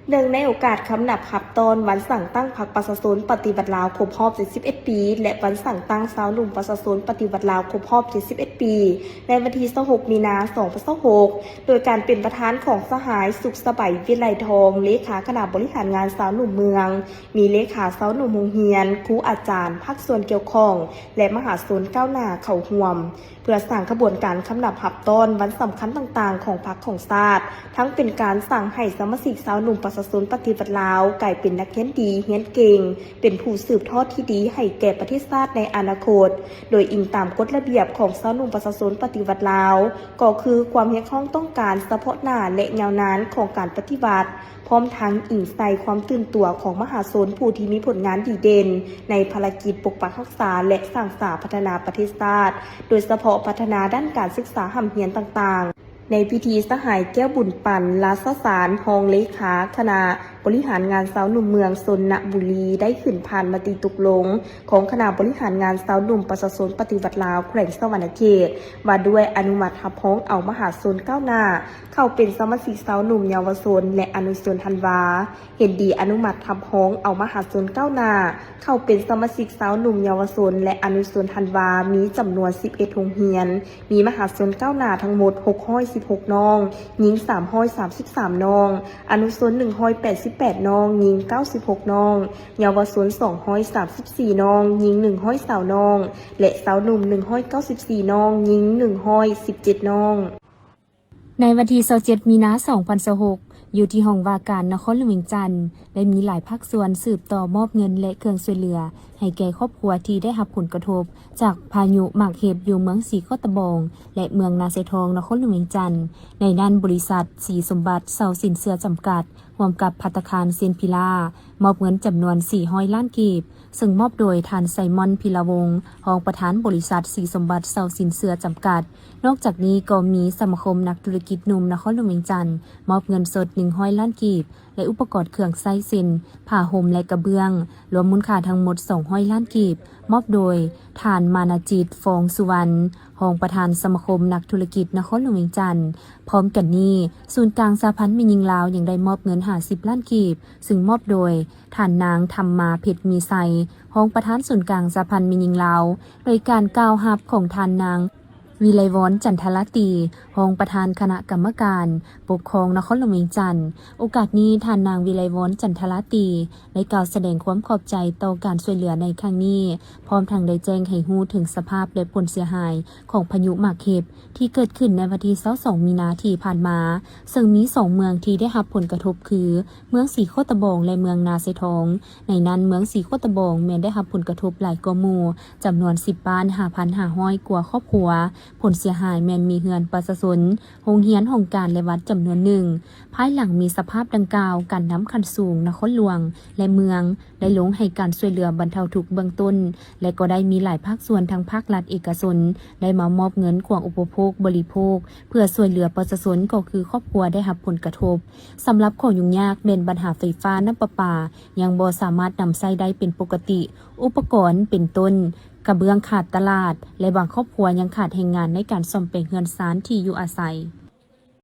ເນື່ອງໃນໂອກາດຄຳນັບຮັບຕ້ອນວັນສ້າງຕັ້ງພັກປະຊາຊົນປະຕິວັດລາວຄົບຮອບເຈັດສິບເອັດປີ ແລະ ວັນສ້າງຕັ້ງຊາວໜຸ່ມປະຊາຊົນປະຕິວັດລາວຄົບຮອບເຈັດສິບເອັດປີ ໃນວັນທີຊາວຫົກມີນາສອງພັນຊາວຫົກ ໂດຍການເປັນປະທານຂອງສະຫາຍ ສຸກສະໄບ ວິໄລທອງ ເລຂາຄະນະບໍລິຫານງານຊາວໜຸ່ມເມືອງ, ມີເລຂາຊາວໜຸ່ມໂຮງຮຽນ, ຄູອາຈານ, ພາກສ່ວນກ່ຽວຂ້ອງ ແລະ ມະຫາຊົນກ້າວໜ້າເຂົ້າຮ່ວມ ເພື່ອສ້າງຂະບວນການຄຳນັບຮັບຕ້ອນວັນສຳຄັນຕ່າງໆຂອງພັກຂອງຊາດ, ທັງເປັນການສ້າງໃຫ້ສະມາຊິກຊາວໜຸ່ມປະຊາຊົນປະຕິວັດລາວກາຍເປັນນັກຮຽນດີ, ຮຽນເກັ່ງ, ເປັນຜູ້ສືບທອດທີ່ດີໃຫ້ແກ່ປະເທດຊາດໃນອະນາຄົດ, ໂດຍອີງຕາມກົດລະບຽບຂອງຊາວໜຸ່ມປະຊາຊົນປະຕິວັດລາວ, ກໍຄືຄວາມຮຽກຮ້ອງຕ້ອງການສະເພາະໜ້າ ແລະ ຍາວນານຂອງການປະຕິວັດ, ພ້ອມທັງອີງໃສ່ຄວາມຕື່ນຕົວຂອງມະຫາຊົນຜູ້ທີ່ມີຜົນງານດີເດັ່ນໃນພາລະກິດປົກປັກຮັກສາ ແລະ ສ້າງສາພັດທະນາປະເທດຊາດ, ໂດຍສະເພາະພັດທະນາດ້ານການສຶກສາຮ່ຳຮຽນຕ່າງໆ. ໃນພິທີ, ສະຫາຍ ແກ້ວບຸນປັນ ລາຊະສານ ຮອງເລຂາຄະນະບໍລິຫານງານຊາວໜຸ່ມເມືອງຊົນນະບູລີ ໄດ້ຂຶ້ນຜ່ານມະຕິຕົກລົງຂອງຄະນະບໍລິຫານງານຊາວໜຸ່ມປະຊາຊົນປະຕິວັດລາວແຂວງສະຫວັນນະເຂດ ວ່າດ້ວຍອະນຸມັດຮັບຮອງເອົາມະຫາຊົນກ້າວໜ້າ ເຂົ້າເປັນສະມາຊິກຊາວໜຸ່ມເຍົາວະຊົນ ແລະ ອະນຸຊົນທັນວາ, ເຫັນດີອະນຸມັດຮັບຮອງເອົາມະຫາຊົນກ້າວໜ້າ ເຂົ້າເປັນສະມາຊິກຊາວໜຸ່ມເຍົາວະຊົນ ແລະ ອະນຸຊົນທັນວາ ມີຈຳນວນສິບເອັດໂຮງຮຽນ, ມີມະຫາຊົນກ້າວໜ້າທັງໝົດຫົກຮ້ອຍສິບຫົກນ້ອງ, ຍິງສາມຮ້ອຍສາມສິບສາມນ້ອງ, ອະນຸຊົນໜຶ່ງຮ້ອຍແປດສິບແປດນ້ອງ, ຍິງເກົ້າສິບຫົກນ້ອງ, ເຍົາວະຊົນສອງຮ້ອຍສາມສິບສີ່ນ້ອງ, ຍິງໜຶ່ງຮ້ອຍຊາວນ້ອງ ແລະ ຊາວໜຸ່ມໜຶ່ງຮ້ອຍເກົ້າສິບສີ່ນ້ອງ, ຍິງໜຶ່ງຮ້ອຍສິບເຈັດນ້ອງ. ໃນວັນທີຊາວເຈັດມີນາສອງພັນຊາວຫົກ ຢູ່ທີ່ຫ້ອງວ່າການນະຄອນຫຼວງວຽງຈັນ ໄດ້ມີຫຼາຍພາກສ່ວນສືບຕໍ່ມອບເງິນ ແລະ ເຄື່ອງຊ່ວຍເຫຼືອໃຫ້ແກ່ຄອບຄົວທີ່ໄດ້ຮັບຜົນກະທົບຈາກພາຍຸໝາກເຫັບຢູ່ເມືອງສີໂຄດຕະບອງ ແລະ ເມືອງນາຊາຍທອງ ນະຄອນຫຼວງວຽງຈັນ. ໃນນັ້ນ, ບໍລິສັດສີສົມບັດເຊົ່າສິນເຊື່ອຈຳກັດ ຮ່ວມກັບພັດຕາຄານເຊນພິລາ ມອບເງິນຈຳນວນສີ່ຮ້ອຍລ້ານກີບ, ເຊິ່ງມອບໂດຍທ່ານ ໄຊມອນ ພິລະວົງ ຮອງປະທານບໍລິສັດສີສົມບັດເຊົ່າສິນເຊື່ອຈຳກັດ. ນອກຈາກນີ້ກໍມີສະມາຄົມນັກທຸລະກິດໜຸ່ມນະຄອນຫຼວງວຽງຈັນ ມອບເງິນສົດໜຶ່ງຮ້ອຍລ້ານກີບ ແລະ ອຸປະກອນເຄື່ອງໃຊ້ເຊັ່ນ ຜ້າຫົ່ມ ແລະ ກະເບື້ອງ, ລວມມູນຄ່າທັງໝົດສອງຮ້ອຍລ້ານກີບ, ມອບໂດຍທ່ານ ມານະຈິດ ຟອງສຸວັນ ຮອງປະທານສະມາຄົມນັກທຸລະກິດນະຄອນຫຼວງວຽງຈັນ. ພ້ອມກັນນີ້, ສູນກາງສະຫະພັນແມ່ຍິງລາວຍັງໄດ້ມອບເງິນຫ້າສິບລ້ານກີບ, ເຊິ່ງມອບໂດຍທ່ານນາງ ທຳມາ ເພັດມີໄຊ ຮອງປະທານສູນກາງສະຫະພັນແມ່ຍິງລາວ, ໂດຍການກ່າວຮັບຂອງທ່ານນາງ ວິໄລວອນ ຈັນທະລາຕີ ຮອງປະທານຄະນະກຳມະການປົກຄອງນະຄອນຫຼວງວຽງຈັນ. ໂອກາດນີ້, ທ່ານນາງ ວິໄລວອນ ຈັນທະລາຕີ ໄດ້ກ່າວສະແດງຄວາມຂອບໃຈຕໍ່ການຊ່ວຍເຫຼືອໃນຄັ້ງນີ້, ພ້ອມທັງໄດ້ແຈ້ງໃຫ້ຮູ້ເຖິງສະພາບ ແລະ ຜົນເສຍຫາຍຂອງພາຍຸໝາກເຫັບ ທີ່ເກີດຂຶ້ນໃນວັນທີຊາວສອງມີນາທີ່ຜ່ານມາ, ເຊິ່ງມີສອງເມືອງທີ່ໄດ້ຮັບຜົນກະທົບຄື ເມືອງສີໂຄດຕະບອງ ແລະ ເມືອງນາຊາຍທອງ. ໃນນັ້ນ, ເມືອງສີໂຄດຕະບອງແມ່ນໄດ້ຮັບຜົນກະທົບຫຼາຍກວ່າໝູ່, ຈຳນວນສິບບ້ານ ຫ້າພັນຫ້າຮ້ອຍກວ່າຄອບຄົວ. ຜົນເສຍຫາຍແມ່ນມີເຮືອນປະຊາຊົນ, ໂຮງຮຽນ, ຫ້ອງການ ແລະ ວັດຈຳນວນໜຶ່ງ. ພາຍຫຼັງມີສະພາບດັ່ງກ່າວ, ການນຳຂັ້ນສູງນະຄອນຫຼວງ ແລະ ເມືອງ ໄດ້ລົງໃຫ້ການຊ່ວຍເຫຼືອບັນເທົາທຸກເບື້ອງຕົ້ນ ແລະ ກໍໄດ້ມີຫຼາຍພາກສ່ວນທັງພາກລັດ, ເອກະຊົນ ໄດ້ມາມອບເງິນຂວາງອຸປະໂພກບໍລິໂພກ ເພື່ອຊ່ວຍເຫຼືອປະຊາຊົນ ກໍຄືຄອບຄົວໄດ້ຮັບຜົນກະທົບ. ສຳລັບຂໍ້ຫຍຸ້ງຍາກແມ່ນບັນຫາໄຟຟ້າ, ນ້ຳປະປາ ຍັງບໍ່ສາມາດນຳໃຊ້ໄດ້ເປັນປົກກະຕິ, ອຸປະກອນເປັນຕົ້ນ ກະເບື້ອງຂາດຕະຫຼາດ ແລະ ບາງຄອບຄົວຍັງຂາດແຮງງານໃນການສ້ອມແປງເຮືອນຊານທີ່ຢູ່ອາໄສ.